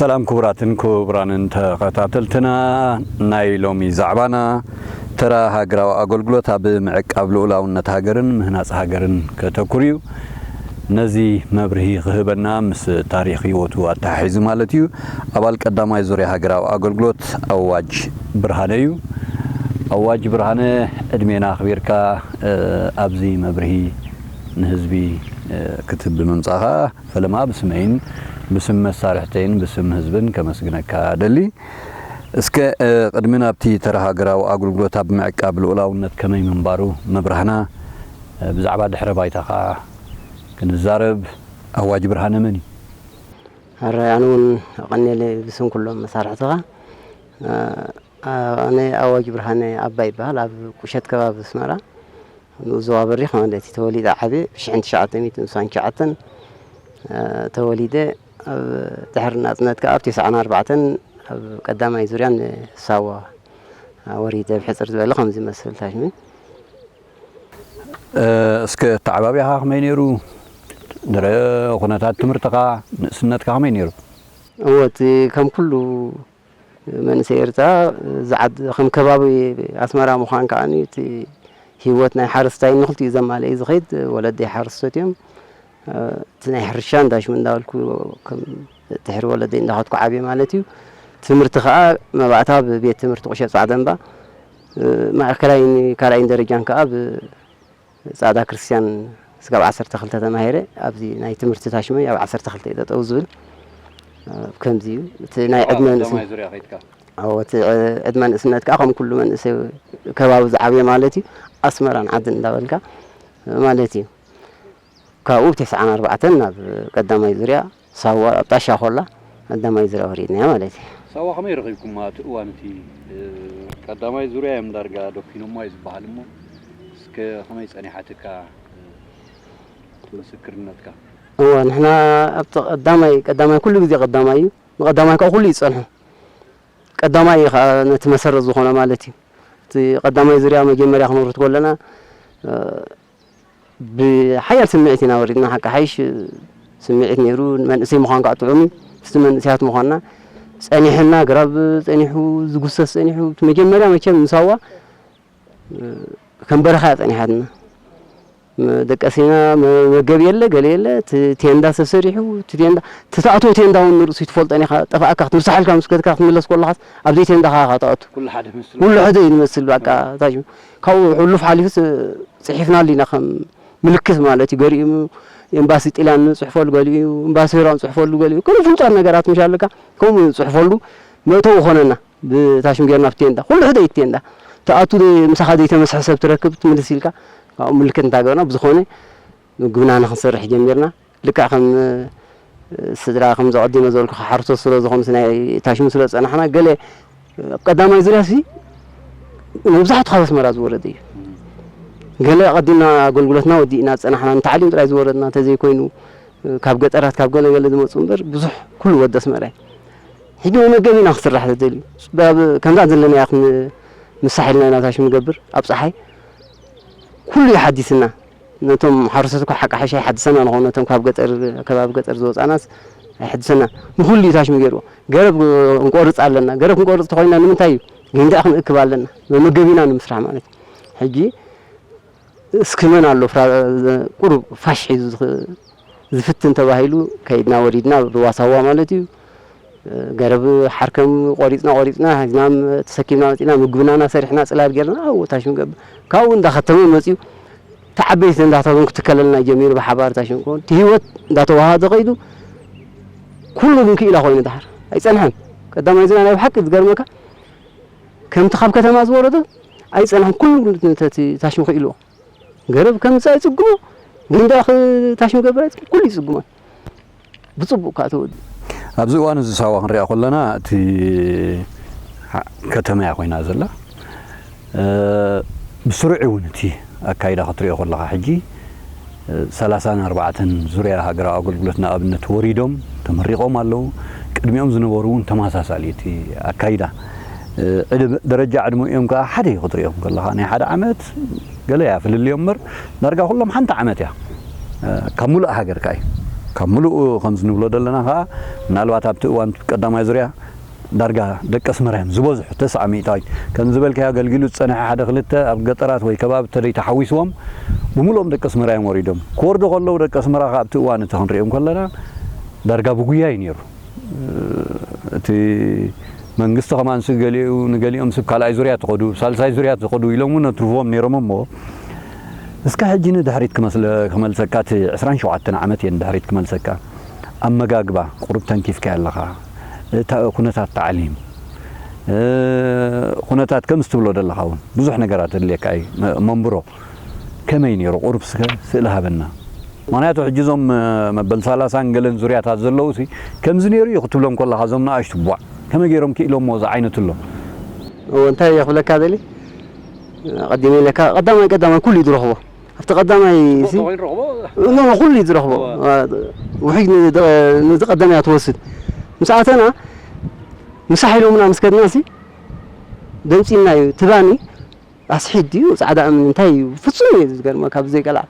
ሰላም ክቡራትን ክቡራንን ተኸታተልትና፣ ናይ ሎሚ ዛዕባና ተራ ሃገራዊ ኣገልግሎት ኣብ ምዕቃብ ልኡላውነት ሃገርን ምህናጽ ሃገርን ከተኩር እዩ። ነዚ መብርሂ ክህበና ምስ ታሪኽ ህይወቱ ኣተሓሒዙ ማለት እዩ፣ ኣባል ቀዳማይ ዙርያ ሃገራዊ ኣገልግሎት ኣዋጅ ብርሃነ እዩ። ኣዋጅ ብርሃነ፣ ዕድሜና ኣኽቢርካ፣ እ፣ ኣብዚ መብርሂ ንህዝቢ፣ እ፣ ክትህብ ብምምጻእኻ ፈለማ ብስመይን ብስም መሳርሕተይን ብስም ህዝብን ከመስግነካ ደሊ። እስከ፣ እ፣ ቅድሚ ናብቲ ተራ ሃገራዊ ኣገልግሎት ኣብ ምዕቃብ ልኡላውነት ከመይ ምንባሩ ምብራህና፣ እ፣ ብዛዕባ ድሕረ ባይታኻ ክንዛረብ። ኣዋጅ ብርሃነ መን እዩ? ሕራይ ኣነ እውን ኣቐንየለ ብስም ኩሎም መሳርሕትኻ። እ፣ ኣነ ኣዋጅ ብርሃነ ኣባይ ይበሃል። ኣብ ቁሸት ከባቢ ኣስመራ፣ ንኡስ ዞባ በሪኽ ማለት እዩ። ተወሊደ ዓብየ ብ ሽሕን ትሽዓተ ሚእትን ስሳን ትሽዓተን፣ እ፣ ተወሊደ። ኣብ ድሕሪ ናጽነት ከኣ ኣብ ተስዓን ኣርባዕተን ኣብ ቀዳማይ ዙርያ ንሳዋ ወሪደ። ብሕጽር ዝበለ ከምዚ ይመስል ታሽሚ። እ፣ እስከ ኣተዓባብያኻ ከመይ ነይሩ? ድረ ኩነታት ትምህርትኻ፣ ንእስነትካ ከመይ ነይሩ? እወ፣ እቲ ከም ኩሉ መንእሰይ ኤርትራ፣ ዝዓድ-፣ ከም ከባቢ ኣስመራ ምዃን ከኣ እቲ ህይወት ናይ ሓረስታይ ንኽልቲኡ ዘማልአ እዩ ዝኸይድ። ወለደይ ሓረስቶት እዮም። እቲ ናይ ሕርሻ እንዳሽሙ እንዳበልኩ ከም ድሕሪ ወለደይ እንዳኸድኩ ዓብየ ማለት እዩ። ትምህርቲ ከኣ መባእታ ብቤት ትምህርቲ ቁሸት ጻዕደንባ፣ ማእከላይን ካልኣይን ደረጃን ከኣ ብ ጻዕዳ ክርስትያን ስጋብ ዓሰርተ ክልተ ተማሂረ። ኣብዚ ናይ ትምህርቲ ታሽመይ ኣብ ዓሰርተ ክልተ እዩ ጠጠው ዝብል። እ፣ ከምዚ እዩ። እቲ ናይ ዕድመ ንእስ-፣ ቀዳማይ ዙርያ ከይድካ? ኣዎ፣ እቲ ዕድመ ንእስነት ከኣ ከም ኩሉ መንእሰይ ከባቢ ዝዓብየ ማለት እዩ። ኣስመራን ዓድን እንዳበልካ ማለት እዩ። ካብኡ ብ ተስዓን ኣርባዕተን ናብ ቀዳማይ ዙርያ ሳዋ ኣብ ጣሻ ኮላ ቀዳማይ ዙርያ ወሪድናያ ማለት እዩ። ሳዋ ከመይ ረኺብኩማ? እቲ እዋን እቲ፣ እ፣ ቀዳማይ ዙርያ እዮም ዳርጋ ደኪኖማ እዩ ዝበሃል እሞ፣ እስከ ከመይ ጸኒሓትካ፣ እ፣ እቲ ምስክርነትካ? እወ፣ ንሕና ኣብቲ ቀዳማይ፣ ቀዳማይ ኩሉ ግዜ ቀዳማይ እዩ። ንቀዳማይ ከኣ ኩሉ እዩ ዝጸንሖ። ቀዳማይ እዩ ከኣ ነቲ መሰረት ዝኾነ ማለት እዩ። እቲ ቀዳማይ ዙርያ መጀመርያ ክንወርድ ከለና፣ እ፣ ብሓያል ስምዒት ኢና ወሪድና። ሓቂ ሓይሽ ስምዒት ነይሩ። መንእሰይ ምዃን ከዓ ጥዑም እዩ። ምስቲ መንእሰያት ምዃንና ጸኒሕና፣ ግራብ ጸኒሑ፣ ዝጉሰስ ጸኒሑ። እቲ መጀመርያ መቸም ምሳዋ፣ እ፣ ከም በረኻ እያ ጸኒሓትና። መ-፣ ደቀሲና፣ መ-፣ መገብ የለ፣ ገለ የለ። እቲ ቴንዳ ተሰሪሑ፣ እቲ ቴንዳ፣ እቲ ትኣትዎ ቴንዳ እውን ንርእሱ ይትፈልጦን ኢኻ። ጠፋእካ፣ ክትምሳሓልካ ምስ ከድካ፣ ክትምለስ ከለኻስ፣ ኣብዘይ ቴንዳ ኻ፣ ኻ ትኣቱ። ኩሉ ሓደ መስሎ። ኩሉ ሓደ እዩ ዝመስል፣ በቃ፣ ታጅ-፣ ካብኡ ሕሉፍ ሓሊፉስ፣ ጽሒፍናሉ ኢና፣ ከም ምልክት ማለት እዩ። ገሊኡ ኤምባሲ ጢልያን ንጽሕፈሉ፣ ገሊኡ ኤምባሲ ኤርትራ ንጽሕፈሉ፣ ገሊኡ ከም ፍሉጣት ነገራት ምሽ ኣለካ፣ ከምኡ ንጽሕፈሉ መእተዊ ኾነና። ብታሽም ጌርና ኣብቲ ቴንዳ፣ ኩሉ ሕደ እዩ ቴንዳ። ትኣቱ ደ-፣ ምሳኻ ዘይተመስሐ ሰብ ትረክብ፣ ትምልስ ኢልካ፣ ካብኡ ምልክት እንታገርና፣ ብዝኾነ ምግብና ንኽንሰርሕ ጀሚርና። ልክዕ ከም፣ እ፣ ስድራ ከም ዘቐዲመ ዝበልኩ ሓርሶት ስለ ዝኾኑ፣ ናይ ታሽሙ ስለ ዝጸናሕና፣ ገለ ኣብ ቀዳማይ ዙርያ ሲ መብዛሕቱ ካብ ኣስመራ ዝወረደ እዩ። ገለ ኣቐዲምና ኣገልግሎትና ወዲእና ዝጸናሕና፣ ንታዕሊም ጥራይ ዝወረድና እንተዘይኮይኑ፣ ካብ ገጠራት ካብ ገለ ገለ ዝመጹ እምበር ብዙሕ ኩሉ ወዲ ኣስመራ እዩ። ሕጂ መመገቢ ኢና ክስራሕ ዘደልዩ። ኣብ ከምዛ ዘለናያ ክን-፣ ምሳሕ ኢልና ኢና ታሽሙ ንገብር ኣብ ጸሓይ። ኩሉ እዩ ሓዲስና። ነቶም ሓረስቶት እኳ ሓቂ ሓይሽ ኣይሓድሰና ንኾኑ፣ ነቶም ካብ ገጠር፣ ከባቢ ገጠር ዝወጻናስ ኣይሓድሰና። ንኹሉ እዩ ታሽሙ ገይርዎ። ገረብ ክንቆርጽ ኣለና። ገረብ ክንቆርጽ ተኾይና ንምንታይ እዩ? ጊንዳዕ ክንእክብ ኣለና። መመገቢና ንምስራሕ ማለት እዩ። ሕጂ እስኪ መን ኣሎ ፍራ-፣ ቁሩብ ፋሽ ሒዙ ዝኽ-፣ ዝፍትን ተባሂሉ ከይድና ወሪድና ብዋሳዋ ማለት እዩ። ገረብ ሓርከም ቆሪጽና ቆሪጽና ሒዝና ተሰኪምና መጺና ምግብና እናሰሪሕና ጽላል ጌርና ኣብኡ ታሽም ገብር። ካብኡ እንዳኸተመ መጺኡ ተዓበይቲ እንዳታቶም ክትከለልና ጀሚሩ ብሓባር ታሽም ክኾን። እቲ ህይወት እንዳተዋሃደ ከይዱ ኩሉ ግን ክኢላ ኮይኑ ድሓር ኣይጸንሐን። ቀዳማይ ዝና ናይ ብሓቂ ዝገርመካ ከምቲ ካብ ከተማ ዝወረደ ኣይጸንሐን። ኩሉ ነቲ ታሽም ክኢልዎ። ገረብ ከምጽእ ይጽግሞ፣ ግን ደኣ ኽ-፣ ታሽም ገብር ኣይጽግሞ፣ ኩሉ ይጽግሞ። ብጽቡቕ ከኣ ተወዲኡ። ኣብዚ እዋን እዚ ሳዋ ክንሪኣ ከለና፣ እቲ ሓ-፣ ከተማ እያ ኮይና ዘላ። እ፣ ብስሩዕ እውን እቲ ኣካይዳ ክትሪኦ ከለኻ፣ ሕጂ፣ እ፣ ሰላሳን ኣርባዕተን ዙርያ ሃገራዊ ኣገልግሎት ንኣብነት ወሪዶም፣ ተመሪቖም ኣለዉ። ቅድሚኦም ዝነበሩ እውን ተመሳሳሊ እቲ ኣካይዳ። እ፣ ዕድመ-፣ ደረጃ ዕድመኦም ከኣ ሓደ እዩ ክትሪኦም ከለኻ። ናይ ሓደ ዓመት ገለ እያ ፍልልዮም እምበር፣ ዳርጋ ኩሎም ሓንቲ ዓመት እያ። እ፣ ካብ ሙሉእ ሃገር ከኣ እዩ። ካብ ምሉእ ከምዚ ንብሎ ዘለና ከኣ ምናልባት ኣብቲ እዋን ቀዳማይ ዙርያ ዳርጋ ደቂ ኣስመራ እዮም ዝበዝሑ፣ ተስዓ ሚእታዊት። ከም ዝበልካዮ ኣገልጊሉ ዝጸንሐ ሓደ ክልተ ኣብ ገጠራት ወይ ከባቢ ተደይ ተሓዊስዎም ብምሉኦም ደቂ ኣስመራ እዮም ወሪዶም። ክወርዱ ከለዉ ደቂ ኣስመራ ከኣ ኣብቲ እዋን እቲ ክንሪኦም ከለና ዳርጋ ብጉያ እዩ ነይሩ። እቲ መንግስቲ ከማንሲ ገሊኡ ንገሊኦም ስብ ካልኣይ ዙርያ ትኸዱ፣ ሳልሳይ ዙርያ ትኸዱ ኢሎም እውን ኣትርፍዎም ነይሮም እሞ፣ እስከ ሕጂ ንድሕሪት ክመስለ-፣ ክመልሰካ፣ እቲ ዕስራን ሸውዓተን ዓመት እየ ንድሕሪት ክመልሰካ። ኣመጋግባ፣ ቁሩብ ተንኪፍካዮ ኣለኻ። እታ ኩነታት ታዕሊም፣ እ፣ ኩነታት ከምዚ ትብሎ ዘለኻ እውን ብዙሕ ነገራት ኣድልየካ እዩ። መ-፣ መንብሮ ከመይ ነይሩ? ቁሩብ ስከ ስእሊ ሃበና። ምኽንያቱ ሕጂ እዞም፣ እ፣ መበል ሰላሳን ገለን ዙርያታት ዘለዉ ሲ ከምዚ ነይሩ እዩ ክትብሎም ከለኻ እዞም ንኣሽቱ ቧዕ ከመይ ገይሮም ክኢሎምዎ ዝዓይነቱ ኣሎ። እዎ፣ እንታይ እየ ክብለካ ደሊ? ኣቐዲመ ኢለካ፣ ቀዳማይ ቀዳማይ ኩሉ እዩ ዝረኽቦ። ኣብቲ ቀዳማይ ሲ-፣ ኮይኑ ረኽቦ? ኖ፣ ኖ፣ ኩሉ እዩ ዝረኽቦ። እዎ። አ፣ ውሕጅ ንዝ-፣ ንዝቐደም እያ ትወስድ። ምስ ኣተና፣ ምሳሕ ኢሎምና ምስ ከድና ሲ፣ ደምጺና እዩ። ትባኒ፣ ኣስሒት ድዩ፣ ጻዕዳ እምኒ፣ እንታይ እዩ? ፍጹም እዩ ዝገርመካ፣ ብዘይ ቀልዓ።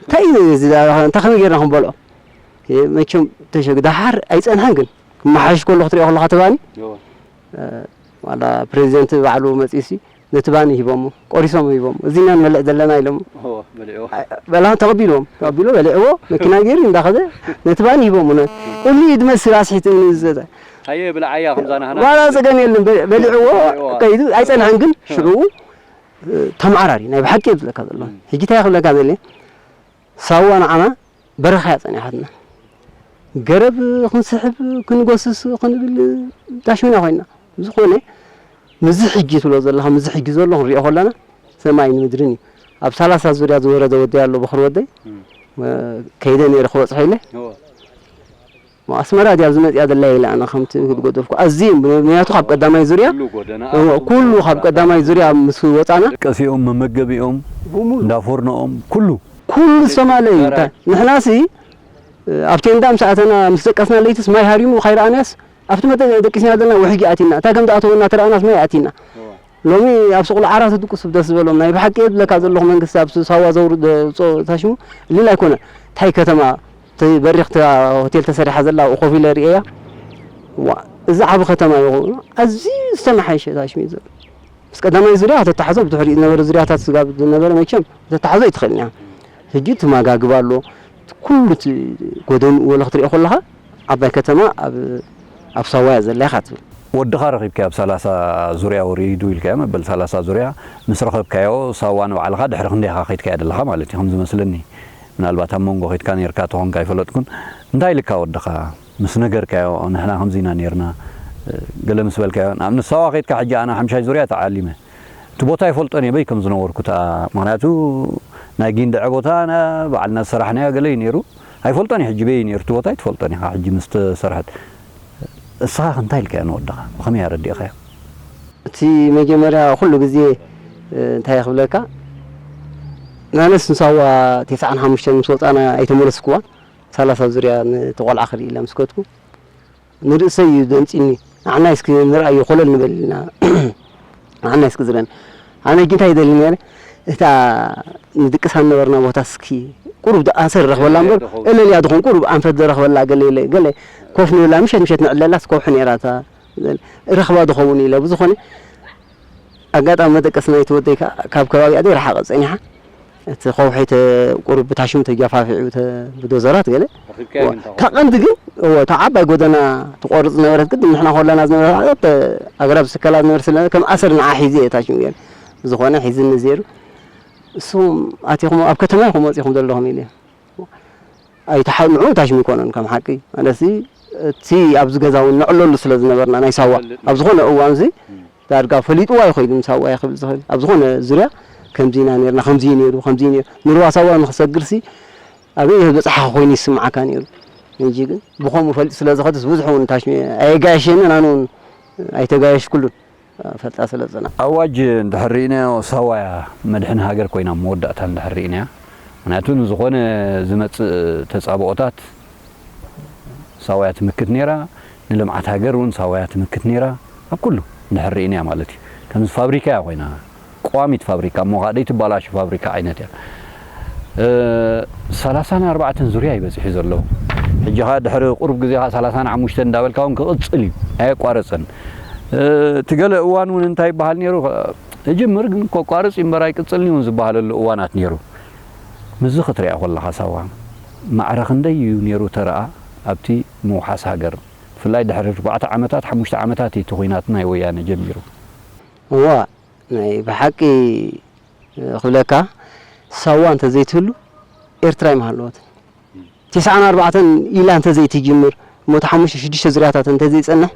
እንታይ እዩ እዚ? እንታይ ከመይ ጌርና ክንበልዖ? እ፣ መቸም ተሸግ-፣ ደሓር ኣይጸንሐን ግን፣ ክመሓየሽ ከሎ ክትሪኦ ከለኻ ትባኒ፣ እዎ። እ፣ ዋላ ፕሬዚደንት ባዕሉ መጺኡሲ፣ ነቲ ባኒ ሂቦሞ፣ ቆሪሶም ሂቦሞ። እዚ ኢና ንበልዕ ዘለና ኢሎም። እዎ፣ በሊዕዎ። ኣይ፣ በላ ተቐቢልዎም። ተቐቢሉ በሊዕዎ፣ መኪና ገይሩ እንዳኸደ ነቲ ባኒ ሂቦሞ። ነ-፣ እምኒ እዩ ዝመስል ኣስሒት እምኒ ዝሰጠ። ኣየ ብልዓያ ከምዛ ናህና። ዋላ ጸገም የለን፣ በ-፣ በሊዕዎ፣ በሊዕዎ። ከይዱ ኣይጸንሐን ግን፣ ሽዑ፣ እ፣ ተመዓራሪ፣ ናይ ብሓቂ እየ ዝብለካ ዘሎ። እም። ሕጂ እንታይ ክብለካ ዘለ? ሳዋ ንዓና በረኻ እያ ጸኒሓትና። ገረብ ክንስሕብ፣ ክንጎስስ፣ ክንብል ዳሽሚና ኮይና። ብዝኾነ፣ ምስዚ ሕጂ ትብሎ ዘለኻ፣ ምስዚ ሕጂ ዘሎ ክንሪኦ ከለና፣ ሰማይን ምድርን እዩ። ኣብ ሰላሳ ዙርያ ዝወረደ ወደይ ኣሎ፣ በኽሪ ወደይ። እም። እ፣ ከይደ ነይረ ክበጽሖ ኢለ። እዎ። ኣስመራ ድያ ኣብዚ መጽያ ዘላ ኢለ ኣነ ከምቲ ክገደፍኩ። ኣዝዩ፣ ምኽንያቱ ካብ ቀዳማይ ዙርያ፣ ኩሉ ጎደና፣ እዎ፣ ኩሉ ኩሉ ካብ ቀዳማይ ዙርያ ምስ ወጻና። ቀሲኦም፣ መመገቢኦም፣ ብሙሉ። እንዳ ፎርኖኦም፣ ኩሉ። ኩሉ ዝተማልአ እዩ። ተራ-፣ እንታይ፣ ንሕናሲ፣ ኣብ ቴንዳ ምስ ኣተና፣ ምስ ደቀስና ለይትስ ማይ ሃሪሙ ካይረኣናስ፣ ኣብቲ መደ-፣ ደቂስና ዘለና ውሕጅ ኣቲና። እንታይ ከም ዝኣተወና ተረኣናስ ማይ ኣቲና። እዎ። ሎሚ ኣብ ሱቕ ለዓራት ድቁስ ደስ ዝበሎም። ናይ ብሓቂ እየ ዝብለካ ዘለኹ፣ መንግስቲ ኣብ ሳዋ ዘውርድ፣ ጾ-፣ ታሽሙ እልል ኣይኮነ። እንታይ ከተማ፣ እቲ በሪኽ እታ ሆቴል ተሰሪሓ ዘላ ኣብኡ ኮፍ ኢለ ርእየያ። ዋ፣ እዚ ዓቢ ከተማ እዩ። ኣዝዩ ዝተመሓየሸ ታሽሙ እዩ ዘሎ። ምስ ቀዳማይ ዙርያ ከተተሓዞ፣ ብድሕሪኡ ዝነበረ ዙርያታት ስጋብ ዝነበረ መቸም ከተተሓዞ ኣይትኽእልን እያ። ሕጂ እቲ መጋግብ ኣሎ፣ ኩሉ እቲ ጎደንኡ ወለ ክትሪኦ ከለኻ፣ ዓባይ ከተማ ኣብ፣ ኣብ ሳዋ እያ ዘላ ኢኻ ትብል። ወድኻ ረኺብካዮ ኣብ ሰላሳ ዙርያ ወሪዱ ኢልካዮ፣ መበል ሰላሳ ዙርያ ምስ ረኸብካዮ፣ ሳዋ ንባዕልኻ ድሕሪ ክንደይ ኢኻ ከይድካያ ዘለኻ ማለት እዩ፣ ከም ዝመስለኒ። ምናልባት ኣብ መንጎ ከይድካ ነይርካ ተኾንካ ኣይፈለጥኩን። እንታይ ኢልካ ወድኻ? ምስ ነገርካዮ፣ ንሕና ከምዚ ኢና ነይርና፣ ገለ ምስ በልካዮ፣ ንኣብነት ሳዋ ከይድካ፣ ሕጂ ኣነ ሓምሻይ ዙርያ ተዓሊመ። እቲ ቦታ ይፈልጦን እየ፣ በይ ከም ዝነበርኩ፣ እታ፣ ምኽንያቱ ናይ ጊንድዐ ቦታ ና-፣ ባዕልና ዝሰራሕናዮ ገለ እዩ ነይሩ። ኣይፈልጦን እየ፣ ሕጂ በይ ነይሩ፣ እቲ ቦታ ኣይትፈልጦን ኢኻ፣ ሕጂ ምስ ተሰርሐት። እስኻ ከ እንታይ ኢልካዮ ንወድኻ? ብኸመይ ኣረዲእኻዮ? እቲ መጀመርያ ኩሉ ግዜ፣ እ፣ እንታይ ክብለካ፣ ናነስ ንሳዋ ተስዓን ሓሙሽተን ምስ ወጻና ኣይተመለስኩዋን። ሰላሳ ዙርያ ነቲ ቆልዓ ክርኢ ኢለ ምስ ከድኩ፣ ንርእሰይ እዩ ዘንጺኒ። ንዓናይ እስኪ ንርኣዮ ኮለል ንበል ኢልና። ንዓናይ እስኪ ዝረን። ኣነ ሕጂ እንታይ ይደሊ ነይረ? እታ ንድቅሳ ዝነበርና ቦታ እስኪ ቁሩብ ድ-፣ ኣሰር ረኽበላ እምበር፣ እለልያ ድኸውን። እለልያ ድኸውን ቁሩብ ኣንፈት ዝረኽበላ ገለ ኢለ፣ ገለ ኮፍ ንብላ፣ ምሸት ምሸት ንዕለላስ ከውሒ ነይራ እታ፣ ረኽባ ድኸውን ኢለ። ብዝኾነ፣ ኣጋጣሚ መደቀስና ኣይትወደይ ከኣ ካብ ከባቢኣ ዘይረሓቐት ጸኒሓ። እቲ ከውሒ ተ-፣ ቁሩብ ብታሽሙ ተጃፋፊዑ ተ-፣ ብዶዘራት ገለ። ረኺብካዮ ዋ፣ ግን እታ እታ ቀንዲ ግን፣ እዎ፣ እታ ዓባይ ጎደና ትቖርጽ ዝነበረት ቅድም ንሕና ከለና ዝነበረት ዓቐብ ተ-፣ ኣግራብ ዝስከላ ዝነበረ ስለ ከም ኣሰር ንዓ ሒዘ እየ ታሽሙ ገለ። ብዝኾነ ሒዝኒ ዘይሩ። እሱም ኣቲኹም ኣብ ከተማ ኢኹም ወጺኹም ዘለኹም ኢለ። ኣይተሓ-፣ ንዑ ታሽሙ ኣይኮነን ከም ሓቂ። ማለትሲ እቲ ኣብዚ ገዛ እውን ንዕለሉ ስለ ዝነበርና ናይ ሳዋ። ይፈልጥ ኣብ ዝኾነ እዋንዚ እም። ዳርጋ ፈሊጥዋ እዩ ከይዱ፣ ንሳዋ እየ ክብል ዝኽእል። ኣብ ዝኾነ ዙርያ ከምዚ ኢና ነርና፣ ከምዚ እዩ ነይሩ፣ ከምዚ እዩ ነይሩ። ንሩባ ሳዋ ንኽሰግርሲ ኣበይ እየ ዝበጽሓ ኮይኑ ይስምዓካ ነይሩ። ሕጂ ግን ብኸምኡ ፈሊጡ ስለ ዝኸድስ ብዙሕ እውን ታሽሙ ኣየጋየሸንን ኣነ እውን ኣይተጋየሽኩሉን። ፈልጣ ስለ ዝጸና። ኣዋጅ እንድሕር ርኢናዮ ሳዋ እያ መድሕን ሃገር ኮይና ኣብ መወዳእታ እንድሕር ርኢናያ። ምኽንያቱ ንዝኾነ ዝመጽእ ተጻብኦታት ሳዋ እያ ትምክት ነይራ፣ ንልምዓት ሃገር እውን ሳዋ እያ ትምክት ነይራ። ኣብ ኩሉ እንድሕር ርኢናያ ማለት እዩ። ከምዚ ፋብሪካ እያ ኮይና፣ ቀዋሚት ፋብሪካ እሞ ኸኣ ደይትባላሾ ፋብሪካ ዓይነት እያ። እ፣ ሰላሳን ኣርባዕተን ዙርያ እዩ በጺሑ ዘሎ። ሕጂ ኸኣ ድሕሪ ቁሩብ ግዜ ኸኣ ሰላሳን ሓሙሽተን እንዳበልካ እውን ክቕጽል እዩ፣ ኣየቋረጸን። እ፣ እቲ ገለ እዋን እውን እንታይ ይበሃል ነይሩ፣ ክጅምር ግን ከቋርጽ እዩ እምበር ኣይቅጽልን እዩ እውን ዝበሃለሉ እዋናት ነይሩ። ምስዚ ክትሪኣ ከለኻ ሳዋ ማዕረ ክንደይ እዩ ነይሩ ተረኣ ኣብቲ ምውሓስ ሃገር? ብፍላይ ድሕሪ ኣርባዕተ ዓመታት፣ ሓሙሽተ ዓመታት እዩ እቲ ኹናት ናይ ወያነ ጀሚሩ። እዋ፣ ናይ ብሓቂ ክብለካ፣ ሳዋ እንተዘይትህሉ ኤርትራ ኣይምሃለወትን። ተስዓን ኣርባዕተን ኢላ እንተዘይትጅምር፣ እሞ እቲ ሓሙሽተ ሽዱሽተ ዙርያታት እንተዘይጸንሕ፣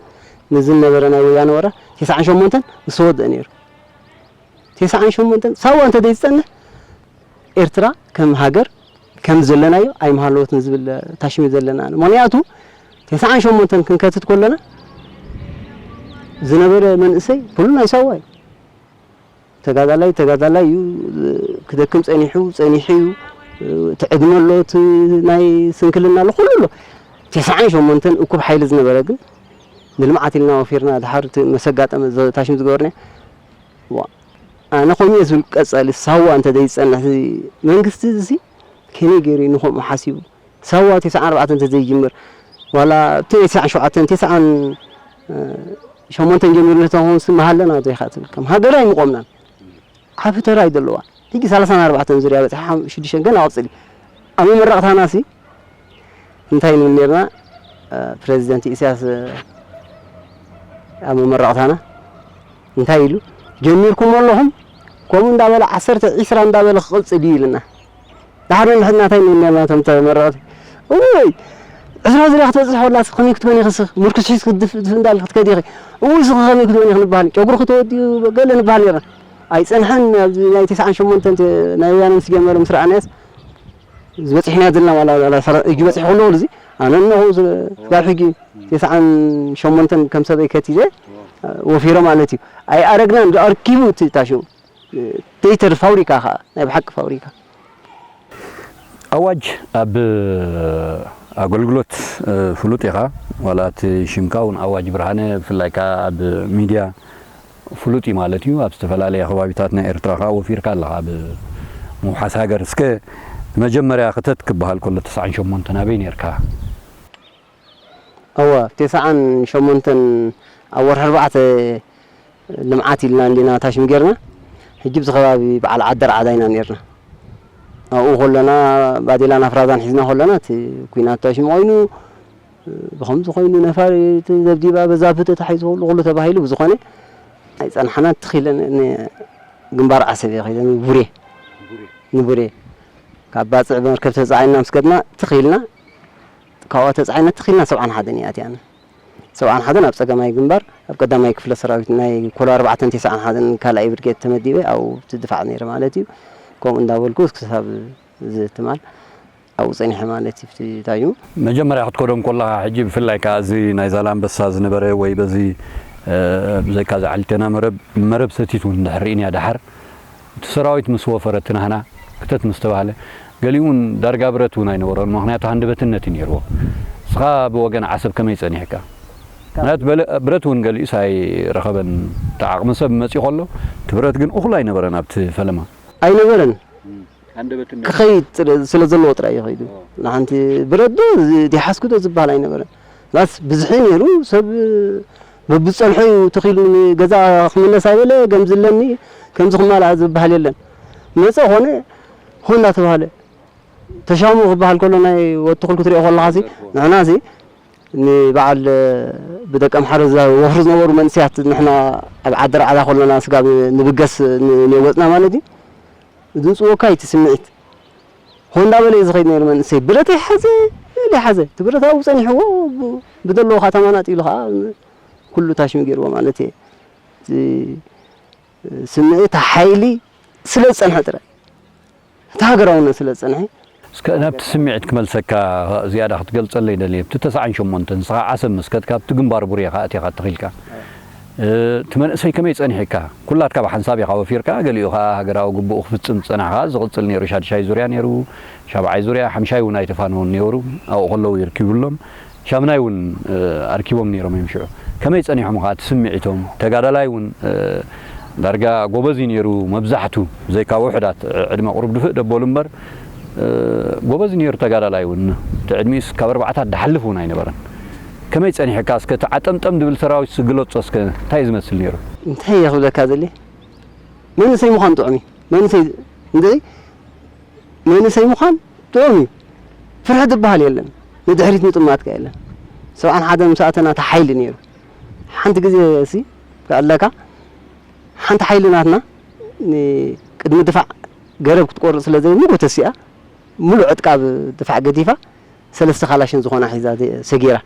ንዝነበረ ናይ ወያነ ወረ ተስዓን ሸሞንተን ምስ ተወድአ ነይሩ። ተስዓን ሸሞንተን ሳዋ እንተዘይጸንሕ፣ ኤርትራ ከም ሃገር ከም ዘለናዮ ኣይምሃለወትን ዝብል ታሽሚ ዘለና። ምኽንያቱ፣ ተስዓን ሸሞንተን ክንከትት ከለና ዝነበረ መንእሰይ ኩሉ ናይ ሳዋ እዩ። ተጋዳላይ፣ ተጋዳላይ እዩ። ክደክም ጸኒሑ፣ ጸኒሑ እዩ። እቲ ዕድመ ኣሎ፣ እቲ ናይ ስንክልና ኣሎ፣ ኩሉ ኣሎ። ተስዓን ሸሞንተን እኩብ ሓይሊ ዝነበረ ግን፣ ንልምዓት ኢልና ወፊርና፣ ድሓር እቲ መሰጋጠመ ዘ-፣ ታሽም ዝገበርና። ዋ፣ ኣነ ከምኡ እየ ዝብል፣ ቀጻሊ ሳዋ እንተ ዘይጸንሕ፣ እዚ መንግስቲ እዚ ከመይ ገይሩ እዩ ንኸምኡ ሓሲቡ? ሳዋ ተስዓን ኣርባዕተን እንተ ዘይጅምር፣ ዋላ እቲ ተስዓን ሸውዓተን፣ ተስዓን ሸሞንተን ጀሚሩ እንተኾንሲ፣ መሃለና ዶ ኢኻ ትብል? ከም ሃገር ኣይምቆምናን። ዓቢ ተራ እዩ ዘለዋ። ሕጂ ሰላሳን ኣርባዕተን ዙርያ በጺሓ፣ ሓም-፣ ሽዱሽተን ገና ቀጽሊ። ኣብ መመረቕታና ሲ እንታይ ንብል ነርና? እ፣ ፕረዚደንት ኢሳያስ፣ እ፣ ኣብ መመረቕታና እንታይ ኢሉ? "ጀሚርኩም ኣለኹም፣ ከምኡ እንዳበለ ዓሰርተ፣ ዒስራ እንዳበለ ክቕጽል እዩ" ኢልና። ድሓር ንሕና እንታይ ንብል ነርና እቶም ተመረቕቲ? "እውይ፣ ዕስራ ዙርያ ክትበጽሕ ከላ ከመይ ክትኮኒ ኢኺ ስኽ? ምርኩስ ሒዝኪ ድፍ ድፍ እንዳልኪ ክትከዲ ኢኺ። እውይ፣ ስኺ ከመይ ክትኮኒ ኢኺ?" ንበሃል። ጨጉርኺ ተወዲኡ ገለ ንበሃል ነርና። ኣይጸንሐን። ኣብዚ ናይ ተስዓን ሸሞንተን ተ-፣ ናይ ወያነ ምስ ጀመረ ምስ ረኣናዮስ፣ ዝበጽሕና ዘለና ዋላ፣ ዋላ ሰራ-፣ እጅ በጺሑ ከሎ እዚ ኣነ እነሆ ዝ-፣ ክሳብ ሕጂ ተስዓን ሸሞንተን ከም ሰበይ ከቲዘ ወፊረ ማለት እዩ። ኣይኣረግናን፣ ኣርኪቡ እቲ ታሽሙ። ደይተር ፋብሪካ ኸኣ፣ ናይ ብሓቂ ፋብሪካ። ኣዋጅ ኣብ ኣገልግሎት፣ እ፣ ፍሉጥ ኢኻ። ዋላ እቲ ሽምካ እውን ኣዋጅ ብርሃነ፣ ብፍላይ ከኣ ኣብ ሚድያ ፍሉጥ እዩ ማለት እዩ። ኣብ ዝተፈላለያ ከባቢታት ናይ ኤርትራ ከኣ ወፊርካ ኣለኻ ኣብ ምውሓስ ሃገር። እስከ መጀመርያ ክተት ክበሃል ከሎ ተስዓን ሸሞንተን ኣበይ ነርካ? እወ፣ ተስዓን ሸሞንተን ኣብ ወርሒ ኣርባዕተ ልምዓት ኢልና እንዲና ታሽም ጌርና። ሕጂ ብዚ ከባቢ በዓል ዓዲ ኣርዓዳ ኢና ኔርና። ኣብኡ ከለና ባዴላን ኣፍራዛን ሒዝና ከለና እቲ ኲናት ታሽም ኮይኑ፣ ብኸምዚ ኮይኑ ነፋሪት ደብዲባ በዛብህ ተታሒዙ ኩሉ፣ ኩሉ ተባሂሉ ብዝኾነ ኣይጸንሓና ትኽ ኢለን ን-፣ ግንባር ዓሰብ እየ ከይደ ንቡሬ። ንቡሬ። ካብ ባጽዕ ብመርከብ ተጻዒንና ምስ ከድና ትኽ ኢልና ካብኣ ተጻዒና ትኽ ኢልና ሰብዓን ሓደን እያ ኣትያና። ሰብዓን ሓደን ኣብ ጸጋማይ ግንባር፣ ኣብ ቀዳማይ ክፍለ ሰራዊት ናይ ኮሎ ኣርባዕተን ተስዓን ሓደን ካልኣይ ብርጌድ ተመዲበ ኣብኡ ትድፋዕ ነይረ ማለት እዩ። ከምኡ እንዳበልኩ ክሳብ እዚ ትማል ኣብኡ ጸኒሐ ማለት እዩ። እቲ ታዩ መጀመርያ ክትከዶም ከለኻ ሕጂ ብፍላይ ከኣ እዚ ናይ ዛላንበሳ ዝነበረ ወይ በዚ፣ እ፣ ብዘይካ እዚ ዓሊቴና መረብ፣ መረብ ሰቲት እውን እንድሕር ርኢንያ ደሓር እቲ ሰራዊት ምስ ወፈረ እቲ ናህና ክተት ምስ ተባህለ፣ ገሊኡ እውን ዳርጋ ብረት እውን ኣይነበሮን። ምኽንያቱ ሃንደበትነት እዩ ነይርዎ። ንስኻ ብወገን ዓሰብ ከመይ ጸኒሕካ? ምኽንያቱ በለ-፣ ብረት እውን ገሊኡስ ኣይረኸበን። እቲ ዓቕሚ ሰብ መጺኡ ከሎ፣ እቲ ብረት ግን እኹል ኣይነበረን ኣብቲ ፈለማ። ኣይነበረን። ሃንደበትነት። ክኸይድ ጥረ-፣ ስለ ዘለዎ ጥራይ እዩ ከይዱ። ኦ። ንሓንቲ ብረት ዶ ዝ-፣ ዲሓዝኩ ዶ ዝበሃል ኣይነበረን። ባስ ብዝሒ ነይሩ፣ ሰብ በብዝጸንሖ እዩ ትኺሉ፣ ገዛ ክምለስ ኣይበለ፣ ገምዝለኒ፣ ከምዚ ክማልኣ ዝበሃል የለን። መጸ ኾነ፣ ሆ እናተባህለ፣ ተሻሙ ክበሃል ከሎ ናይ ወዲ ትኹል ክትሪኦ ከለኻ ሲ፣ ንሕና ሲ፣ ንበዓል ብደቂ ኣምሓሩ ዝወፍሩ ዝነበሩ መንእሰያት ንሕና ኣብ ዓዲ ራዕዳ ከለና ስጋብ ንብገስ ን-፣ ንወጽና ማለት እዩ። ዝንጽወካ እዩ እቲ ስምዒት። ሆ እንዳበለ እዩ ዝኸይድ ነይሩ መንእሰይ። ብረት ይሓዘ፣ ገለ ይሓዘ። እቲ ብረት ኣብኡ ጸኒሕዎ፣ ብ-፣ ብደለዎ ከተማ ናጥ ኢሉ ኸዓ ኩሉ ታሽሚ ገይርዎ ማለት እየ። እቲ ስምዒት፣ ሓይሊ ስለ ዝጸንሐ ጥራይ። እቲ ሃገራውነት ስለ ዝጸንሐ። እስከ ናብቲ ስምዒት ክመልሰካ ዝያዳ ክትገልጸለይ ደልየ። ኣብቲ ተስዓን ሸሞንተን ንስኻ ዓሰብ ምስ ከድካ ኣብቲ ግንባር ቡሬ ከኣ ኣቲኻ ተኺልካ። እ፣ እቲ መንእሰይ ከመይ ጸኒሕካ? ኩላትካ ብሓንሳብ ኢኻ ወፊርካ፣ ገሊኡ ከኣ ሃገራዊ ግቡኡ ክፍጽም ዝጸንሐ ከኣ ዝቕጽል ነይሩ። ሻድሻይ ዙርያ ነይሩ፣ ሻብዓይ ዙርያ፣ ሓምሻይ እውን ኣይተፋነዉን ነይሩ። ኣብኡ ከለዉ እዩ ርኪቡሎም። ሻምናይ እውን፣ እ፣ ኣርኪቦም ነይሮም እዮም ሽዑ። ከመይ ጸኒሖም ከኣ እቲ ስምዒቶም? ተጋዳላይ እውን፣ እ፣ ዳርጋ ጎበዝ እዩ ነይሩ መብዛሕቱ፣ ብዘይካ ውሑዳት ዕድመ ቁሩብ ድፍእ ደበሉ እምበር፣ እ፣ ጎበዝ ነይሩ ተጋዳላይ እውን። እቲ ዕድሚኡስ ካብ ኣርባዕታት ድሓልፍ እውን ኣይነበረን። ከመይ ጸኒሕካ እስከ እቲ ዓጠምጠም ድብል ሰራዊት ግለጾ እስከ፣ እንታይ እዩ ዝመስል ነይሩ? እንታይ እየ ክብለካ ዘለ መንእሰይ ምዃን ጥዑም እዩ። መንእሰይ እንደ መንእሰይ ምዃን ጥዑም እዩ። ፍርሒ ዝበሃል የለን። ንድሕሪት ምጥማትካ የለን። ሰብዓን ሓደን ምስ ኣተና እቲ ሓይሊ ነይሩ። ሓንቲ ግዜ ሲ ከኣለካ ሓንቲ ሓይሊ ናትና ን-፣ ቅድሚ ድፋዕ ገረብ ክትቆርጽ ስለ ዘይምጉ ተሲኣ፣ ሙሉእ ዕጥቃ ኣብ ድፋዕ ገዲፋ፣ ሰለስተ ካላሽን ዝኾና ሒዛ ደ-፣ ሰጊራ።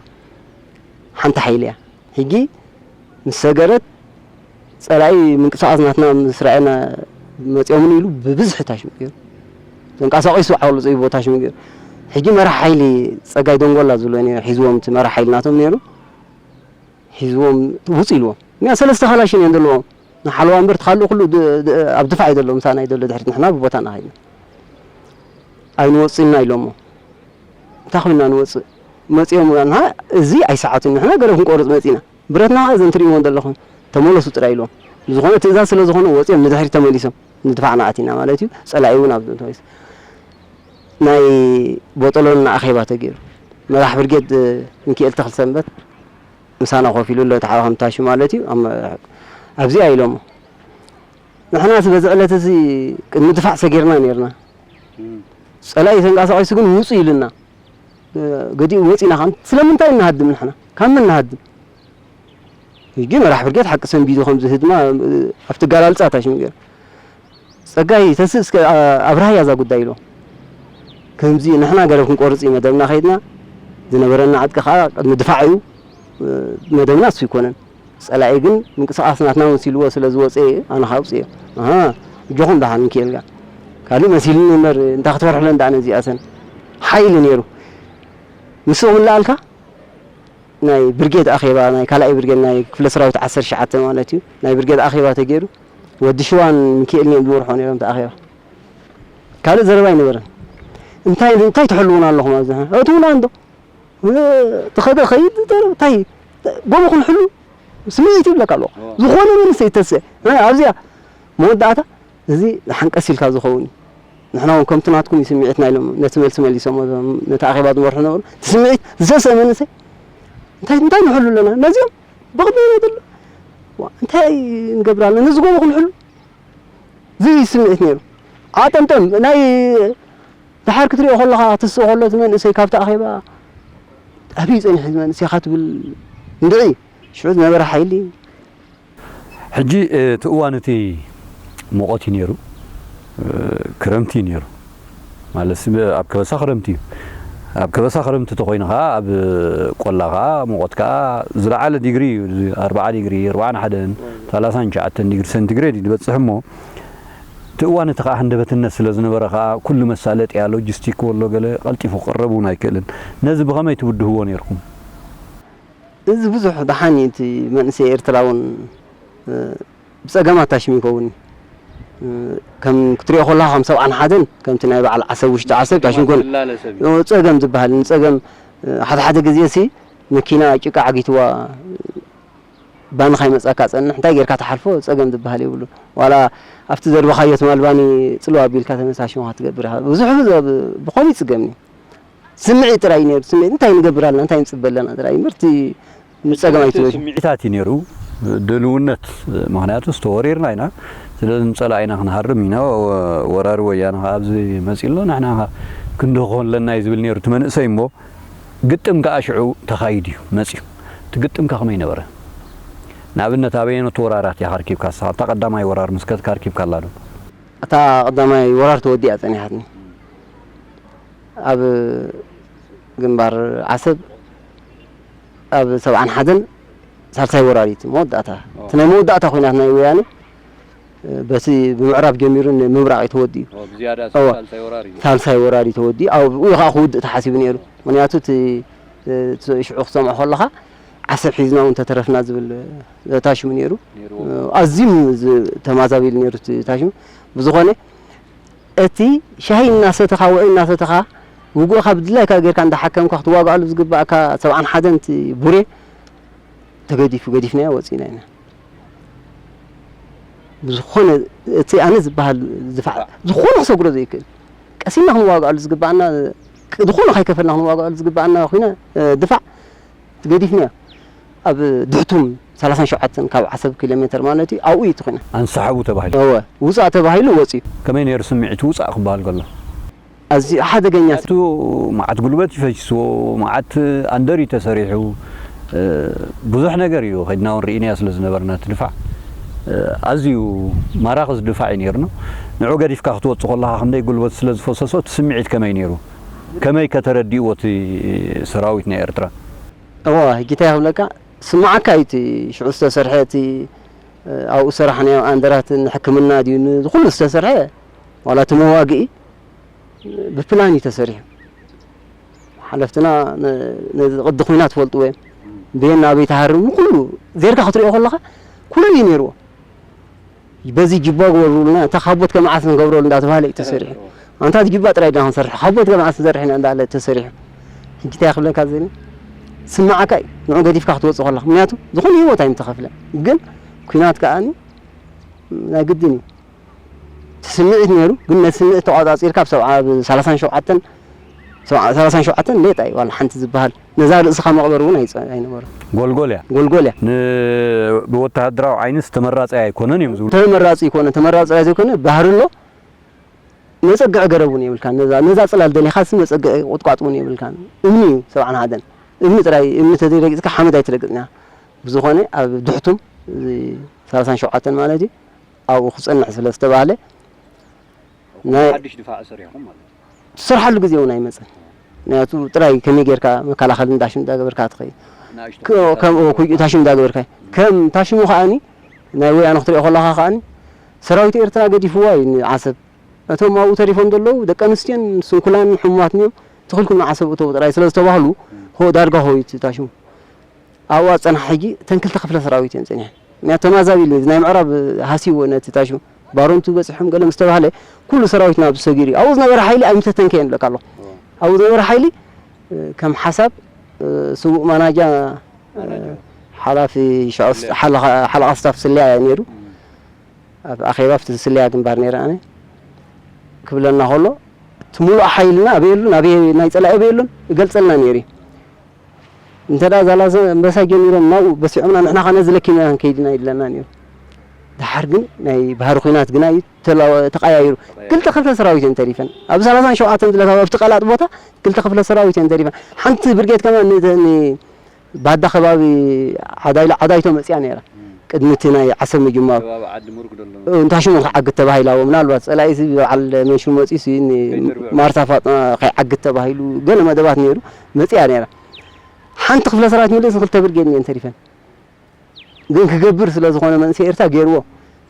ሓንቲ ሓይሊ እያ። ሕጂ ምስ ሰገረት ጸላኢ ምንቅስቓስ ናትና ምስ ረኣየና መጺኦምን ኢሉ ብብዝሒ ታሽሙ ገይሩ። ተንቀሳቒሱ ዓወሉ ጽይቦ ታሽሙ ገይሩ። ሕጂ መራሕ ሓይሊ ጸጋይ ደንጎላ ዝብሎ ነይሩ ሒዝዎም እቲ መራሕ ሓይሊ ናቶም ነይሩ። ሒዝዎም ውጽእ ኢልዎም። እኒኣ ሰለስተ ካላሽን እየን ዘለዎም። ንሓለዋ እምበር እቲ ካልእ ኩሉ ድ-፣ ድ-፣ ኣብ ድፋዕ እዩ ዘሎ፣ ምሳና እዩ ዘሎ ድሕሪት፣ ንሕና ብቦታና ከይድና። ኣይንወጽእና ኢሎሞ። እንታይ ኮይንና ንወጽእ? መጺኦም ንሓ፣ እዚ ኣይሰዓቱን፣ ንሕና ገረብ ክንቆርጽ መጺና። ብረትና ከኣ እዘን ትርእይወን ዘለኹም ተመለሱ ጥራይ ኢሎም። ብዝኾነ ትእዛዝ ስለ ዝኾነ ወጺኦም ንድሕሪት ተመሊሶም። ንድፋዕና ኣቲና ማለት እዩ። ጸላኢ እውን ኣብ ተመሊሱ። ናይ ቦጠሎንና ኣኼባ ተገይሩ። መራሕ ብርጌድ ሚኪኤል ተኽለሰንበት ምሳና ኮፍ ኢሉ ኣሎ፣ እቲ ሓው ከም ታሹ ማለት እዩ። ኣም-፣ ኣብዚኣ ኢሎሞ። ንሕና እቲ በዚ ዕለት እዚ ቅድሚ ድፋዕ ሰጊርና ነይርና። ጸላኢ ተንቀሳቒሱ ግን ውጹ ኢሉና። እ፣ ገዲኡ ወጺና፣ ከም ስለምንታይ እንሃድም ንሕና? ካብ መን ንሃድም? ሕጂ መራሕ ብርጌድ ሓቂ ሰንቢዱ ከምዚ ህድማ፣ እ፣ ኣብቲ ጋላልጻ ታሽሙ ገይሩ። ጸጋይ ተስእ እስከ፣ ኣ-፣ ኣብርሃያ እዛ ጉዳይ ኢሎ። ከምዚ ንሕና ገረብ ክንቆርጽ እዩ መደብና ከይድና። ዝነበረና ዕጥቂ ከኣ ቅድሚ ድፋዕ እዩ። እ፣ መደብና እሱ ይኮነን። ጸላኢ ግን ምንቅስቓስ ናትና መሲልዎ ስለ ዝወጸ ኣነ ከኣ ኣውጽእዮ። ኣሃ፣ እጆኹም ደሓን ሚኪኤል ጋር። ካልእ መሲልኒ እምበር እንታይ ክትፈርሕለን ደኣ ነዚኣተን። ሓይሊ ነይሩ። ምስኡ ክልኣልካ ናይ ብርጌድ ኣኼባ፣ ናይ ካልኣይ ብርጌድ፣ ናይ ክፍለ ሰራዊት ዓሰርተ ትሽዓተ ማለት እዩ። ናይ ብርጌድ ኣኼባ ተገይሩ፣ ወዲ ሽዋን ሚኪኤልን እዮም ዝመርሖ ነይሮም እቲ ኣኼባ። ካልእ ዘረባ ኣይነበረን። እንታይ፣ እንታይ ትሕልዉና ኣለኹም ኣብዚ? እትውና እንዶ። እ፣ ትኸደ ኸይድ፣ እንታይ፣ ጎቦ ክንሕሉ ስምዒት ይብለካ ኣለኹ። ዝኾነ መንእሰይ ተስእ። እ፣ ኣብዚኣ መወዳእታ እዚ ደሓን ቀስ ኢልካ ዝኸውን እዩ። ንሕና እውን ከምቲ ናትኩም እዩ ስምዒትና ኢሎም ነቲ መልሲ መሊሶም፣ እዞም ነቲ ኣኼባ ዝመርሑ ነበሩ። እቲ ስምዒት ዝሰስአ መንእሰይ፣ እንታይ፣ እንታይ ንሕሉ ኣለና? ነዚኦም በቕዲ ኢና ዘሎ። ዋ፣ እንታይ ንገብር ኣለና? ነዚ ጎቦ ክንሕሉ? እዚ ስምዒት ነይሩ። ዓጠምጠም፣ ናይ ደሓር ክትሪኦ ከለኻ፣ ትስእ ከሎ እቲ መንእሰይ ካብቲ ኣኼባ፣ ኣበይ ጸኒሑ እዚ መንእሰይ ኢኻ ትብል፣ እንድዒ፣ ሽዑ ዝነበረ ሓይሊ፣ ሕጂ፣ እ፣ እቲ እዋን እቲ ሙቐት እዩ ነይሩ፣ እ፣ ክረምቲ እዩ ነይሩ። ማለትሲ፣ ብ-፣ ኣብ ከበሳ ክረምቲ እዩ። ኣብ ከበሳ ክረምቲ እንተኾይኑ ኸዓ፣ ኣብ ቆላ ኸዓ፣ ሙቐት ከዓ ዝለዓለ ዲግሪ እዩ፣ ኣርብዓ ዲግሪ፣ ኣርብዓን ሓደን፣ ሰላሳን ትሽዓተን ዲግሪ ሰንቲግሬድ እዩ ዝበጽሕ እሞ፣ እቲ እዋን እቲ ኸዓ ሃንደበትነት ስለ ዝነበረ ኸዓ፣ ኩሉ መሳለጥያ፣ ሎጂስቲክ፣ ወሎ ገለ ቀልጢፉ ክቕረብ እውን ኣይክእልን። ነዚ ብኸመይ ትብድህዎ ነይርኩም? እዚ ብዙሕ ደሓን እዩ። እቲ መንእሰይ ኤርትራ እውን፣ እ፣ ብጸገማት ታሽሙ ይኸውን እዩ። እ፣ ከም ክትሪኦ ከለኻ ከም ሰብዓን ሓደን ከምቲ ናይ በዓል ዓሰብ ውሽጢ ዓሰብ ታሽሙ ይኮን። እ፣ ጸገም ዝበሃል፣ ንጸገም፣ እ፣ ሓደ ሓደ ግዜ ሲ መኪና ጭቃ ዓጊትዋ ባንኻ ይመጻካ ጸንሕ፣ እንታይ ጌርካ ትሓልፎ ጸገም ዝበሃል የብሉ። ዋላ ኣብቲ ዘድበኻዮ ትማል ባኒ ጽልዋ ኣቢልካ ተመሳሽምካ ትገብር ኢኻ። ብዙሕ ብኸምኡ ይጽገምኒ። ስምዒት ጥራይ እዩ ነይሩ። ስምዒት እንታይ ንገብር ኣለና፣ እንታይ ንጽበ ኣለና ጥራይ እምበር፣ እቲ ንጸገም ኣይትበል። ስምዒታት እዩ ነይሩ፣ ድልውነት፣ ምኽንያቱስ ተወሪርና ኢና። ስለዚ ንጸላኢና ክንሃርም ኢና። ወራሪ ወያነ ከኣ ኣብዚ መጺኡ ኣሎ፣ ንሕና ከኣ ክንድሆ ኣለና እዩ ዝብል ነይሩ እቲ መንእሰይ እሞ፣ ግጥም ከኣ ሽዑ ተኻይዱ እዩ መጺኡ። እቲ ግጥም ከ ከመይ ነበረ? ንኣብነት ኣበየኖት ወራራት ኢኻ ኣርኪብካ ንስኻ? እታ ቀዳማይ ወራር ምስ ከድካ ኣርኪብካላ ዶ? እታ ቀዳማይ ወራር ተወዲኣ ጸኒሓትኒ። ኣብ ግንባር ዓሰብ ኣብ ሰብዓን ሓደን ሳልሳይ ወራር እዩ እቲ መወዳእታ። እቲ ናይ መወዳእታ ኲናት ናይ ወያነ፣ እ፣ በቲ ብምዕራብ ጀሚሩ ንምብራቕ እዩ ተወዲኡ። እወ። ሳልሳይ ወራር እዩ ተወዲኡ። ኣብኡ እዩ ከኣ ክውድእ ተሓሲቡ ነይሩ። ምኽንያቱ እቲ፣ እ፣ እቲ ሽዑ ክሰምዖ ከለኻ ዓሰብ ሒዝና እውን ተተረፍና ዝብል ዘታ ሽሙ ነይሩ። ነይርዎ። እ፣ ኣዝዩ ዝ-፣ ተማዛቢሉ ነይሩ እቲ ታሽሙ። ብዝኾነ እቲ ሻሂ እናሰተኻ፣ ውዒ እናሰተኻ፣ ውግእኻ ብድላይካ ጌርካ እንዳሓከምካ ክትዋግኣሉ ዝግባእካ ሰብዓን ሓደን እቲ ቡሬ ተገዲፉ፣ ገዲፍናዮ ወጺእና ኢና። ብዝኾነ እቲ ኣነ ዝበሃል ዝፋዕ፣ ዝኾነ ክሰግሮ ዘይክእል፣ ቀሲና ክንዋግኣሉ ዝግባኣና፣ ዝኾነ ከይከፈልና ክንዋግኣሉ ዝግባኣና ኮይና፣ እ፣ ድፋዕ ገዲፍናዮ። ኣብ ድሕቱም ሰላሳን ሸውዓተን ካብ ዓሰብ ኪሎ ሜትር ማለት እዩ፣ ኣብኡ እዩ እቲ ኲናት። ኣንሳሕቡ ተባሂሉ። እወ፣ ውጻእ ተባሂሉ ወጺኡ። ከመይ ነይሩ ስምዒቱ ውጻእ ክበሃል ከሎ? ኣዝዩ ሓደገኛ። እቱ መዓት ጉልበት እዩ ፈሲስዎ፣ መዓት ኣንደር እዩ ተሰሪሑ። እ፣ ብዙሕ ነገር እዩ፣ ከይድና እውን ርኢናዮ ስለ ዝነበርና እቲ ድፋዕ፣ እ፣ ኣዝዩ ማራኺ ድፋዕ እዩ ነይሩ። ንዑ ገዲፍካ ክትወጽእ ከለኻ ክንደይ ጉልበት ስለ ዝፈሰሶ እቲ ስምዒት ከመይ ነይሩ? ከመይ ከተረዲእዎ እቲ ሰራዊት ናይ ኤርትራ? እዋ፣ ሕጂ እንታይ ክብለካ፣ ስምዓካ እዩ እቲ ሽዑ ዝተሰርሐ፣ እቲ፣ እ፣ ኣብኡ ዝሰራሕናዮ ኣንደራትን ሕክምና ድዩ፣ ንኩሉ ዝተሰርሐ፣ ዋላ እቲ መዋግኢ ብፕላን እዩ ተሰሪሑ። ሓለፍትና ነ-፣ ነዚ ቅዲ ኲናት ትፈልጥዎ እዮም። ቤን ኣበይ ትሃርም፣ ንኩሉ ዜርካ ክትሪኦ ከለኻ፣ ኩሉ እዩ ነይርዎ። በዚ ጅባ ግበሩልና፣ እታ ካቦት ከመዓስ ንገብረሉ እንዳተባሃለ እዩ ተሰሪሑ። ኣንታ እቲ ጅባ ጥራይ ድና ክንሰርሕ፣ ካቦት ከመዓስ ንሰርሕ ኢና እንዳለ ተሰሪሑ። ሕጂ እንታይ ክብለካ ዘኒ? ስምዓካ እዩ፣ ንዑ ገዲፍካ ክትወጽእ ከለኻ። ምክንያቱ፣ ዝኾነ ህይወት ኣይምተኸፍለን። ግን ኲናት ከኣኒ ናይ ግድን እዩ። እቲ ስምዒት ነይሩ፣ ግን ነቲ ስምዒት ተቋጻጺርካ ኣብ ሰብዓ፣ ኣብ ሰላሳን ሸውዓተን፣ ሰብዓ፣ ሰላሳን ሸውዓተን ሌጣ እዩ ዋላ ሓንቲ ዝበሃል። ነዛ ርእስኻ መቕበር እውን ኣይጸ-፣ ኣይነበረን። ጎልጎል እያ። ጎልጎል እያ። ን-፣ ብወተሃደራዊ ዓይንስ ተመራጻይ ኣይኮነን እዮም ዝብሉ። ተመራጺ ይኮነ፣ ተመራጻይ ዘይኮነ ባህሪ ኣሎ። መጸግዒ ገረብ እውን የብልካን። ነዛ፣ ነዛ ጽላል ደሊኻስ መጸግዒ ቁጥቋጥ እውን የብልካን። እምኒ እዩ ሰብዓን ሓደን። እምኒ ጥራይ፣ እምኒ ተዘይረጊጽካ ሓመድ ኣይትረግጽን ኢኻ። ብዝኾነ ኣብ ድሕቱም እዚ ሰላሳን ሸውዓተን ማለት እዩ። ኣብኡ ክጸንሕ ስለ ዝተባህለ ናይ ሓድሽ ድፋዕ ሰሪሕኩም ማለት እዩ። ትሰርሓሉ ግዜ እውን ኣይመጽን። ምክንያቱ ጥራይ ከመይ ጌርካ መከላኸሊ እንዳሽም እንዳገበርካ ትኸይድ። ንኣሽቱ ክ-፣ ኩታሽም ከም እንዳገበርካ። ኩታሽም እንዳገበርካ። ከም ታሽሙ ከኣኒ ናይ ወያነ ክትሪኦ ከለኻ ከኣኒ ሰራዊት ኤርትራ ገዲፍዋ እዩ ንዓሰብ። እቶም ኣብኡ ተሪፎም ዘለዉ ደቂ ኣንስትዮን ስንኩላን ሕሙማትን እዮም። ተኺልኩም ንዓሰብ እተዉ ጥራይ ስለ ዝተባህሉ፣ ሆ ዳርጋ ሆ እዩ እቲ ታሽሙ። ኣብኡ ኣጸናሕ ሕጂ እተን ክልተ ክፍለ ሰራዊት እየን ጸኒሐን። ምክንያቱ ተማዛቢሉ፣ እዚ ናይ ምዕራብ ሃስይዎ ነቲ ታሽሙ። ባሮንቱ በጺሖም ገለ ምስ ተባህለ፣ ኩሉ ሰራዊት ናብ ሰጊሩ እዩ። ኣብኡ ዝነበረ ሓይሊ ኣይምተተንከየን እብለካ ኣለኹ። ኣብኡ ዝነበረ ሓይሊ፣ እ፣ ከም ሓሳብ፣ እ፣ ስዉእ ማናጃ፣ እ፣ ሓላፊ ሻውስ-፣ ሓለቓ፣ ሓለቓ ስታፍ ስለያ ነይሩ። ኣብ ኣኼባ ኣብቲ ስለያ ግንባር ነይረ ኣነ። ክብለና ከሎ፣ እቲ ሙሉእ ሓይልና ኣበይ ኣሉን፣ ኣበይ ናይ ጸላኢ ኣበይ ኣሉን እገልጸልና ነይሩ እዩ። እንተ ደኣ ዛላዘንበሳ ጀሚሮም ናብኡ በሲዖምና፣ ንሕና ኸዓ ነዚ ለኪምና ክንከይድ ኢና ይብለና ነይሩ። ደሓር ግን ናይ ባህሪ ኲናት ግና እዩ ተላወ-፣ ተቐያይሩ። ክልተ ክፍለ ሰራዊት እየን ተሪፈን። ኣብ ሰላሳን ሸውዓተን ዝለካ ኣብቲ ቀላጥ ቦታ ክልተ ክፍለ ሰራዊት እየን ተሪፈን። ሓንቲ ብርጌድ ከማን ን-፣ ን-፣ ባዳ ከባቢ ዓዳይሎ፣ ዓዳይቶ መጽያ ነይራ። ቅድሚ እቲ ናይ ዓሰብ ምጅማሩ። ከባቢ ዓዲ ሙሩግ ደሎ። እ፣ እንታ ሽሙ ክዓግት ተባሂላ፣ ምናልባት ጸላኢ እዚ በዓል መንሽር መጺኡ ሲ ን-፣ ከይተርብዑ። ማርታ ፋጥማ ከይዓግት ተባሂሉ ገለ መደባት ነይሩ፣ መጽያ ነይራ። ሓንቲ ክፍለ ሰራዊት ምልእቲ ክልተ ብርጌድ እየን ተሪፈን። ግን ክገብር ስለ ዝኾነ መንእሰይ ኤርትራ ገይርዎ።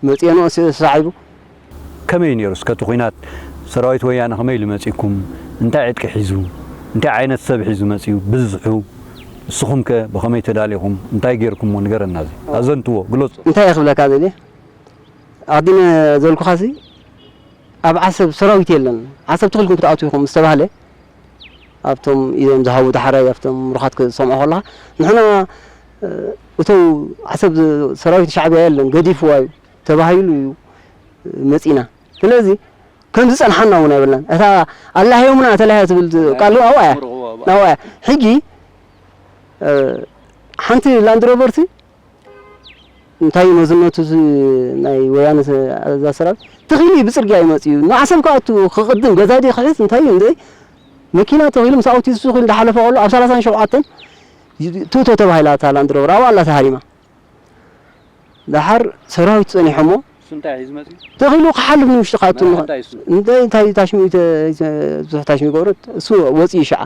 መጽየኖ ስ-፣ ሳዒቡ። ከመይ ነይሩ እስከ እቲ ኲናት? ሰራዊት ወያነ ከመይ ኢሉ መጺእኩም? እንታይ ዕጥቂ ሒዙ? እንታይ ዓይነት ሰብ ሒዙ መጺኡ? ብዝሑ? ንስኹም ከ ብኸመይ ተዳሊኹም? እንታይ ገይርኩምዎ? ንገረና እዚ። ኣዘንትዎ፣ ግለጹ። እንታይ እየ ክብለካ ደልየ? ኣቕዲመ ዘልኩኻሲ ኣብ ዓሰብ ሰራዊት የለን። ዓሰብ ተኺልኩም ክትኣትዉ ኢኹም ምስ ተባህለ፣ ኣብቶም ኢዶም ዝሃቡ ዳሕራይ ኣብቶም ምሩኻት ክትሰምዖ ከለኻ፣ ንሕና፣ እ፣ እተው ዓሰብ ሰራዊት ሻዕብያ የለን፣ ገዲፍዋ እዩ ተባሂሉ እዩ መጺና። ስለዚ ከምዚ ጸንሓና እውን ኣይብልናን። እታ ኣላህዮምና ተላህዮ ትብል ቃል እውን ኣብኣ እያ። ኣብኣ እያ። ሕጂ፣ እ፣ ሓንቲ ላንድ ሮቨርቲ እንታይ መዝነቱ እዚ ናይ ወያነ ሰ-፣ እዛ ሰራዊት ተኺሉ እዩ ብጽርግያ ይመጽእ እዩ። ንዓሰብ ክኣቱ ክቕድም ገዛ ድዩ ክሕዝ እንታይ እዩ እንደ መኪና ተኺሉ ምስ ኣውቲስቱ ተኺሉ እንዳሓለፈ ከሎ ኣብ ሰላሳን ሸውዓተን ቱቶ ተባሂላ እታ ላንድ ሮቨር ኣብኣ ኣላ ተሃሪማ። ደሓር ሰራዊት ጸኒሖሞ እሱ እንታይ ሒዙ መጺኡ? ተኺሉ ክሓልፍ ንውሽጢ ክኣቱ መራሒ እንታይ እሱ? እንታይ፣ እንታይ ታሽሙ ይተ-፣ ይተ-፣ ብዙሕ ታሽሙ ይገብሮ እሱ ወጺኡ ሸዓ።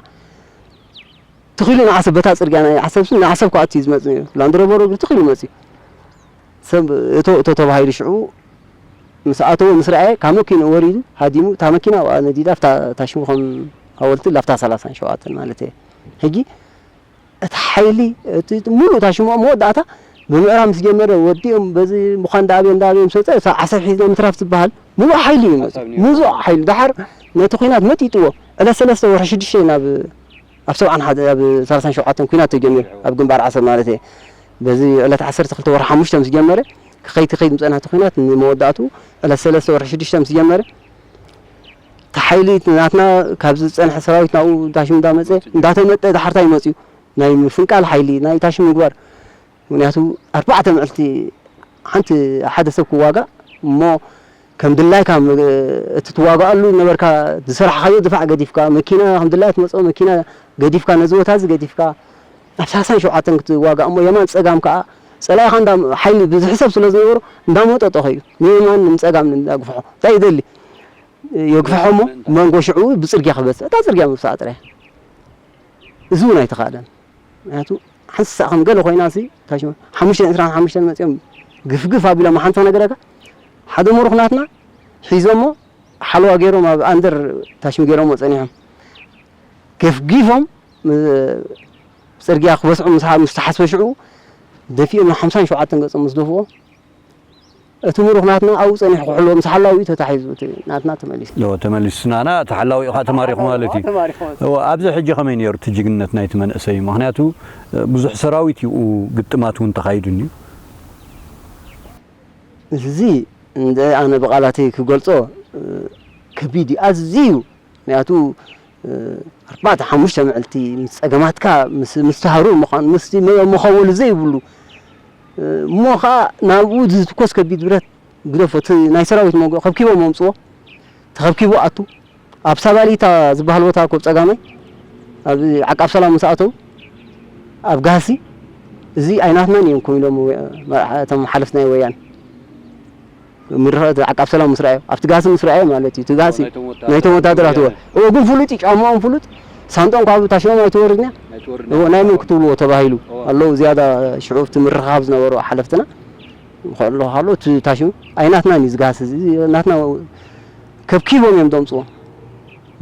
ተኺሉ ንዓሰብ በታ ጽርግያ ናይ ዓሰብ ሱ ንዓሰብ ክኣቱ እዩ ዝመጽእ ነይሩ። ላንድ ሮቨሩ እግሪ ተኺሉ መጺኡ። ሰብ እቶ፣ እቶ ተባሂሉ ሽዑ ምስ ኣተወ ምስ ረኣየ ካብ መኪንኡ ወሪዱ ሃዲሙ እታ መኪና ኣብኣ ነዲዳ ኣብታ ታሽሙ ከም ሃወልቲ ላፍታ ሰላሳን ሸውዓተን ማለት እየ። ሕጂ እቲ ሓይሊ፣ እቲ፣ እቲ ሙሉእ ታሽሙ ኣብ መወዳእታ ብምዕራብ ምስ ጀመረ ወዲኦም በዚ ምዃን ዳኣብዮ እንዳኣብዮ ምስ መጸ እታ ዓሰብ ሒዝና ምትራፍ ዝበሃል ሙሉእ ሓይሊ እዩ መጺኡ። ሓሳብ ነይሩ። ሙሉእ ሓይሊ። ደሓር ነቲ ኲናት መጢጥዎ ዕለት ሰለስተ ወርሒ ሽዱሽተ ናብ ኣብ ሰብዓን ሓደ፣ ኣብ ሰላሳን ሸውዓተን ኲናት ተጀሚሩ፣ ኣብ ግንባር ዓሰብ ማለት እየ። በዚ ዕለት ዓሰርተ ክልተ ወርሒ ሓሙሽተ ምስ ጀመረ፣ ክኸይድ ክኸይድ ምስ ጸንሐ እቲ ኲናት ንመወዳእትኡ ዕለት ሰለስተ ወርሒ ሽዱሽተ ምስ ጀመረ፣ እቲ ሓይሊ ናትና ካብ ዝጸንሐ ሰራዊት ናብኡ ታሽም እንዳመጸ እንዳተመጠ ድሓርታ ይመጽዩ ናይ ምፍንቃል ሓይሊ ናይ ታሽም ምግባር ምክንያቱ ኣርባዕተ መዕልቲ ሓንቲ ሓደ ሰብ ክዋጋእ እሞ ከም ድላይካ እቲ ትዋጋኣሉ ነበርካ ዝሰራሕካዮ ድፋዕ ገዲፍካ መኪና ከም ድላይ ትመፅኦ መኪና ገዲፍካ ነዚ ቦታ እዚ ገዲፍካ ኣብ ሳሳን ሸውዓተን ክትዋጋእ እሞ የማን ፀጋም ከዓ ፀላኢኻ እንዳ ሓይሊ ብዝሕሰብ ስለ ዝነበሩ እንዳመጠጦ ከዩ ንየማን ንፀጋም እንዳግፍሖ እንታይ ይደሊ የግፍሖ እሞ መንጎ ሽዑ ብፅርግያ ክበፅእ እታ ፅርግያ ምብሳዕ ጥራይ እዚ እውን ኣይተኻእለን ምክንያቱ ሓንሳእ ከም ገለ ኮይና ሲ ታሽመ ሓሙሽተ ዕስራን ሓሙሽተን መፅኦም ግፍግፍ ኣቢሎም ሓንታ ነገረካ ሓደ ምሩኽ ናትና ሒዞሞ ሓለዋ ገይሮም ኣብ ኣንደር ታሽሚ ገይሮሞ ፀኒሖም ገፍጊፎም ፅርግያ ክበስዑ ምስ ተሓስበ ሽዑ ደፊኦም ሓምሳን ሸውዓተን ገፆም ምስ ደፍዎ እቲ ምሩኽ ናትና ኣብኡ ጸኒሑ ክሕሎ ምስ ሓላዊ እዩ ተታሒዙ እቲ ናትና ተመሊሱ። ዮ ተመሊሱ ናና እቲ ሓላዊ ኢኻ ተማሪኹ ማለት እዩ። ተማሪኹ ማለት እዩ። እወ ኣብዚ ሕጂ ከመይ ነይሩ እቲ ጅግንነት ናይቲ መንእሰይ ምኽንያቱ ብዙሕ ሰራዊት ይኡ ግጥማት እውን ተኻይዱ እዩ። እዚ እንደ ኣነ ብቓላተይ ክገልጾ ከቢድ እዩ ኣዝዩ ምኽንያቱ ኣርባዕተ ሓሙሽተ መዕልቲ ምስ ጸገማትካ ምስ ምስ ተሃሩ ምዃን ምስ መኸወሊ ዘይብሉ እሞ ኸዓ ናብኡ ዝትኮስ ከቢድ ብረት ግደፎ እቲ ናይ ሰራዊት መንጎ ከብኪቦም ኣምፅዎ ተኸብኪቡ ኣቱ ኣብ ሳባሊታ ዝበሃል ቦታ ኮብ ጸጋማይ ኣብ ዓቃብ ሰላም ምስ ኣተው ኣብ ጋሲ እዚ ኣይናትናን እዮም ኮም ኢሎም እቶም ሓለፍቲ ናይ ወያን ምርኸት ዓቃብ ሰላም ምስ ረኣዮ ኣብቲ ጋሲ ምስ ረኣዮ ማለት እዩ እቲ ጋሲ ናይቶም ወታደራት እወ እወ ግን ፍሉጥ እዩ ጫማኦም ፍሉጥ ሳንጦም ካብ ታሽሞም ኣይተወርድን እያ እወ ናይ መን ክትብልዎ ተባሂሉ ኣለዉ ዝያዳ ሽዑ እቲ ምርኻብ ዝነበሩ ሓለፍትና ከሎ ከሎ እቲ ታሽሙ ኣይናትናን እዩ ዝጋሲ እዚ ናትና ከብኪቦም እዮም ደምፅዎም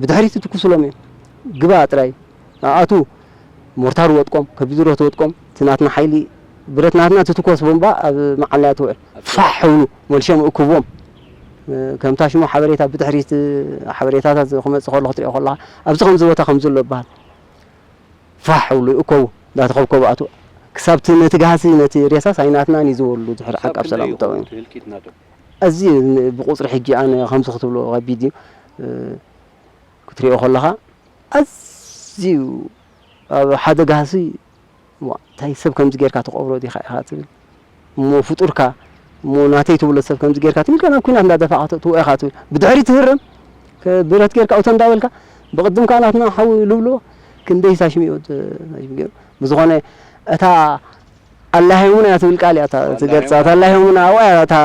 ብድሕሪት ትኩስሎም እዮም ግባ ጥራይ ኣቱ ሞርታር ወጥቆም ከቢድሮ ተወጥቆም እቲ ናትና ሓይሊ ብረት ናትና ትትኮስ ቦምባ ኣብ መዓለያ ትውዕል ፋሕ ሕብሉ መልሾም እክብዎም ከምታ ሽሞ ሓበሬታ ብድሕሪት ሓበሬታታት ክመፅእ ከሎ ክትሪኦ ከለካ ኣብዚ ከምዚ ቦታ ከምዚ ኣሎ ይበሃል ፋሕ ሕብሉ ይእከቡ እንዳተኸብከቡ ኣቱ ክሳብ ነቲ ጋህሲ ነቲ ሬሳስ ኣይናትናን እዩ ዝበሉ ድሕሪ ዓቃብ ሰላም ጠቂሙ እዚ ብቁፅሪ ሕጂ ኣነ ከምዚ ክትብሎ ከቢድ እዩ ክትሪኦ ከለኻ ኣዝዩ ኣብ ሓደ ጋህሲ እንታይ ሰብ ከምዚ ጌርካ ትቐብሮ ዲኻ ኢኻ ትብል እሞ ፍጡርካ እሞ ናተይ ትብሎ ሰብ ከምዚ ጌርካ ትብል ከ ናብ ኩናት እንዳደፋእካ ተእትዎ ኢኻ ትብል ብድሕሪ ትህረም ብረት ጌርካ እቶ እንዳበልካ ብቕድም ከዓ ናትና ሓዊ ልብልዎ ክንደይ ሳሽም እዩ ብዝኾነ እታ ኣላሂሙና እያ ትብል ቃል እያ ትገልፃ እታ ኣላሂሙና ኣብኣ እያ እታ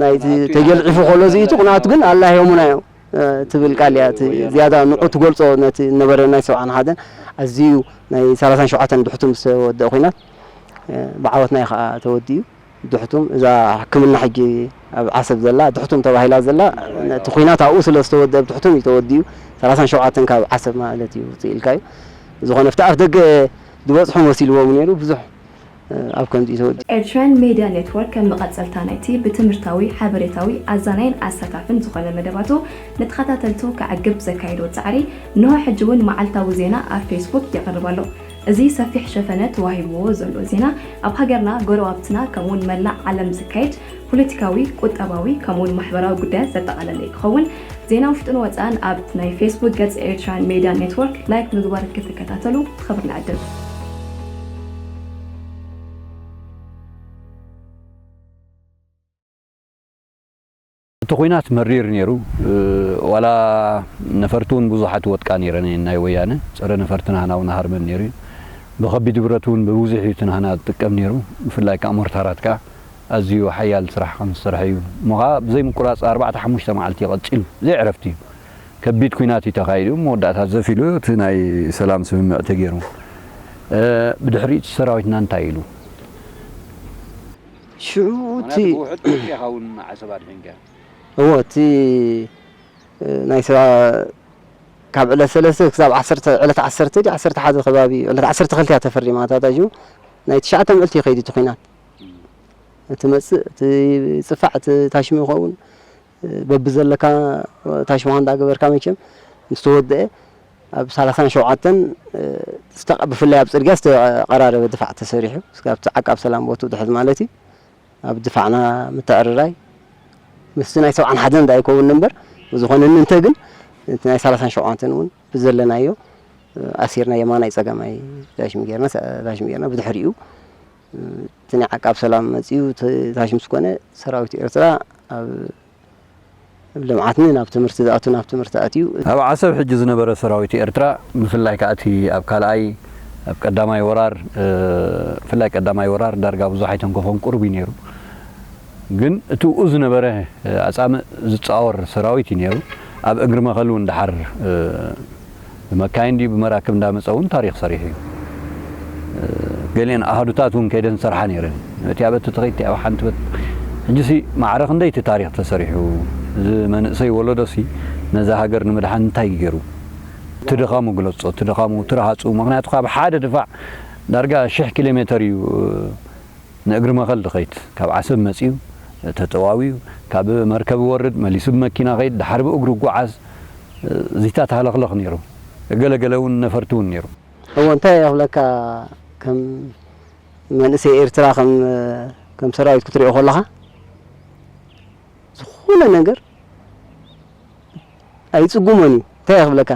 ናይቲ ተገልዒፉ ከሎ ዝኢቱ ቅንኣቱ ግን ኣላሂሙና እዮም ትብል ቃል እያ ዝያዳ ንዑ ትገልፆ ነቲ ነበረ ናይ ሰብዓን ሓደን ኣዝዩ ናይ ሰላሳን ሸውዓተን ድሕቱ ምስ ተወደአ ኩናት ብዓወትና እዩ ከዓ ተወዲኡ ድሕቱም እዛ ሕክምና ሕጂ ኣብ ዓሰብ ዘላ ድሕቱም ተባሂላ ዘላ እቲ ኩናት ኣብኡ ስለ ዝተወደአ ድሕቱም እዩ ተወዲኡ ሰላሳን ሸውዓተን ካብ ዓሰብ ማለት እዩ ውፅእ ኢልካ እዩ ዝኾነ ኣብቲ ኣፍ ደገ ዝበፅሑ መሲልዎም ነይሩ ብዙሕ ኣብ ከምዚ ተወዲ። ኤርትራን ሜድያ ኔትወርክ ከም መቐጸልታ ናይቲ ብትምህርታዊ፣ ሓበሬታዊ፣ ኣዛናይን ኣሳታፍን ዝኾነ መደባቱ ንተኸታተልቱ ከዕግብ ዘካየዶ ጻዕሪ እንሆ ሕጂ እውን መዓልታዊ ዜና ኣብ ፌስቡክ የቕርብ ኣሎ። እዚ ሰፊሕ ሸፈነ ተዋሂብዎ ዘሎ ዜና ኣብ ሃገርና፣ ጎረባብትና ከምኡውን መላእ ዓለም ዝካየድ ፖለቲካዊ፣ ቁጠባዊ ከምኡውን ማሕበራዊ ጉዳያት ዘጠቓለለ እዩ ክኸውን። ዜና ውሽጥን ወፃእን ኣብ ናይ ፌስቡክ ገጽ ኤርትራን ሜድያ ኔትወርክ ላይክ ምግባር ክትከታተሉ ብኽብሪ ንዕድም። እቲ ኹናት መሪር ነይሩ። ዋላ ነፈርቲ እውን ብዙሓት ወጥቃ ነይረን እየን ናይ ወያነ። ፀረ ነፈርቲ ናህና እውን ሃርመን ነይሩ እዩ። ብኸቢድ ብረት እውን ብብዙሕ እዩ እቲ ናህና ዝጥቀም ነይሩ። ብፍላይ ከዓ ሞርታራት ከዓ ኣዝዩ ሓያል ስራሕ ከም ዝሰርሐ እዩ። እሞ ኸዓ ብዘይ ምቁራፅ ኣርባዕተ ሓሙሽተ መዓልቲ እዩ ቀፂሉ። ብዘይ ዕረፍቲ እዩ። ከቢድ ኲናት እዩ ተኻይዱ። መወዳእታ ዘፍ ኢሉ እቲ ናይ ሰላም ስምምዕ ተገይሩ። ብድሕሪኡ እቲ ሰራዊትና እንታይ ኢሉ? ሽዑ እቲ እወ እቲ ናይ ሰባ ካብ ዕለት ሰለስተ ክሳብ ዓሰርተ ዕለት ዓሰርተ ድዩ ዓሰርተ ሓደ ከባቢ ዕለት ዓሰርተ ክልተ እያ ተፈሪማ እታ ታሽሙ ናይ ትሽዓተ ምዕልቲ ይኸይድ እቲ ኲናት እቲ መፅእ እቲ ፅፋዕ እቲ ታሽሙ ይኸውን በቢ ዘለካ ታሽሙኻ እንዳገበርካ መቸም ምስ ተወደአ ኣብ ሰላሳን ሸውዓተን ብፍላይ ኣብ ፅርግያ ዝተቐራረበ ድፋዕ ተሰሪሑ እስካብ ዓቃብ ሰላም ቦቱ ድሕዝ ማለት እዩ ኣብ ድፋዕና ምትዕርራይ ምስቲ ናይ ሰብዓን ሓደን ዳ ኣይከውን እምበር ብዝኾነ እንተ ግን እቲ ናይ ሰላሳን ሸውዓተን እውን ብዘለናዮ ኣሲርና የማናይ ጸጋማይ ታሽም ጌርና፣ ታሽም ጌርና። ብድሕሪኡ እቲ ናይ ዓቃብ ሰላም መጺኡ፣ ታሽም ስኮነ ሰራዊት ኤርትራ ኣብ ልምዓትን ናብ ትምህርቲ ዝኣቱ ናብ ትምህርቲ ኣትዩ። ኣብ ዓሰብ ሕጂ ዝነበረ ሰራዊት ኤርትራ፣ ብፍላይ ከኣ እቲ ኣብ ካልኣይ፣ ኣብ ቀዳማይ ወራር፣ ብፍላይ ቀዳማይ ወራር ዳርጋ ብዙሕ ኣይተንከፎን፣ ቁሩብ እዩ ነይሩ። ግን እቲ ብኡ ዝነበረ ኣጻምእ ዝጻወር ሰራዊት እዩ ነይሩ። ኣብ እግሪ መኸል እውን ደሓር ብመካይን ድዩ ብመራክብ እንዳመጸ እውን ታሪኽ ሰሪሑ እዩ። ገሊአን ኣሃዱታት እውን ከይደን ዝሰርሓ ነይረን። እቲ ኣብ እቲ ተኸይቲ ኣብ ሓንቲ በት-፣ ሕጂሲ ማዕረ ክንደይ እቲ ታሪኽ ተሰሪሑ፣ እዚ መንእሰይ ወለዶሲ ነዛ ሃገር ንምድሓን እንታይ ገይሩ? እቲ ድኻሙ ግለጾ፣ እቲ ድኻሙ፣ እቲ ረሃጹ። ምኽንያቱ ካብ ሓደ ድፋዕ ዳርጋ ሽሕ ኪሎ ሜተር እዩ ንእግሪ መኸል ድኸይድ። ካብ ዓሰብ መጺኡ ተጠዋዊዩ፣ ካብ መርከብ ወርድ፣ መሊሱ ብመኪና ኸይድ፣ ድሓር ብእግሩ ይጓዓዝ። እዚታት ሃለኽለኽ ነይሩ። ገለገለ እውን ነፈርቲ እውን ነይሩ። እዎ፣ እንታይ የኽለካ፣ ከም መንእሰይ ኤርትራ፣ ከም፣ ከም ሰራዊት ክትሪኦ ከለኻ፣ ዝኾነ ነገር ኣይጽጉሞን እዩ። እንታይ የኽብለካ፣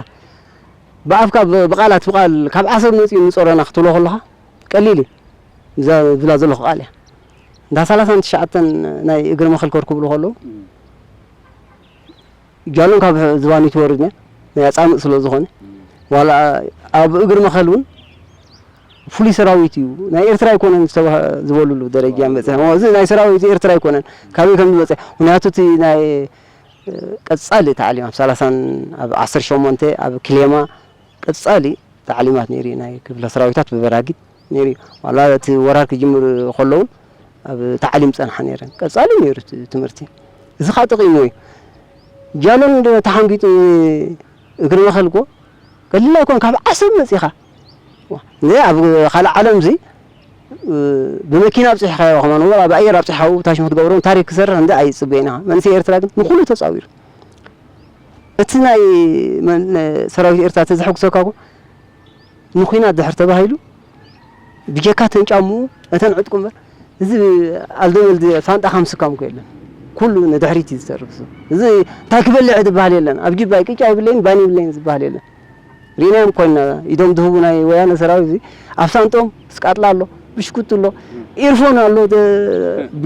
ብኣፍካ ብ-፣ ብቓላት፣ ብቓል ካብ ዓሰብ መጺኡ ንጾረና ክትብሎ ከለኻ፣ ቀሊል እዩ። እዛ ዝብላ ዘለኹ ቃል እያ። እንዳ ሰላሳን ትሽዓተን ናይ እግሪ መኸል ከርክብሉ ከለዉ፣ ጃሎን ካብ ዝባን ይትወርድ እያ፣ ናይ ኣጻምእ ስለ ዝኾነ። ዋላ ኣብ እግሪ መኸል እውን ፍሉይ ሰራዊት እዩ፣ ናይ ኤርትራ ኣይኮነን ዝተባህ-፣ ዝበሉሉ ደረጃ በጺሖም። እዚ ናይ ሰራዊት ኤርትራ ኣይኮነን፣ ካበይ ከም ዝመጸ። ምኽንያቱ እቲ ናይ፣ እ፣ ቀጻሊ ታዕሊም ኣብ ሰላሳን ኣብ ዓሰርተ ሸሞንተ ኣብ ክሌማ ቀጻሊ ታዕሊማት ነይሩ እዩ፣ ናይ ክፍለ ሰራዊታት ብበራጊድ ነይሩ እዩ። ዋላ እቲ ወራር ክጅምር ከለዉ ኣብ ታዕሊም ጸንሓ ነይረን። ቀጻሊ ነይሩ እቲ ትምህርቲ። እዚ ኸኣ ጠቒሙ እዩ። ጃሎን እንደ ተሓንጊጡ እግሪ መኸል እኮ ቀሊል ኣይኮን፣ ካብ ዓሰብ መጺኻ። ዋ፣ እዚ ኣብ ካልእ ዓለም እዚ፣ እ፣ ብመኪና ኣብጺሕካዮ ከማን፣ ወላ ኣብ ኣየር ኣብጺሕካዮ ታሽሙ ክትገብሮም ታሪክ ክሰርሕ እንደ ኣይጽበይና። መንእሰይ ኤርትራ ግን ንኹሉ ተጻዊሩ። እቲ ናይ መን-፣ ሰራዊት ኤርትራ ተዘሐጉሰካ እኮ ንኹናት ድሕር ተባሂሉ ብጀካ ተን ጫምኡ እተን ዕጥቁ እምበር፣ እዚ ኣልደመል እዚ ሳንጣ ካብ ምስካም እኮ የለን። ኩሉ ንድሕሪት እዩ ዝተርፍ። እዚ እንታይ ክበልዕ ዝበሃል የለን። ኣብ ጅባይ ቅጫ ይብለይን ባኒ ይብለይን ዝበሃል የለን። ሪናዮም ኮይና ኢዶም ዝህቡ ናይ ወያነ ሰራዊት እዚ ኣብ ሳንጦም ስቃጥላ ኣሎ፣ ብሽኩቲ ኣሎ፣ ኢርፎን ኣሎ፣ ደ-፣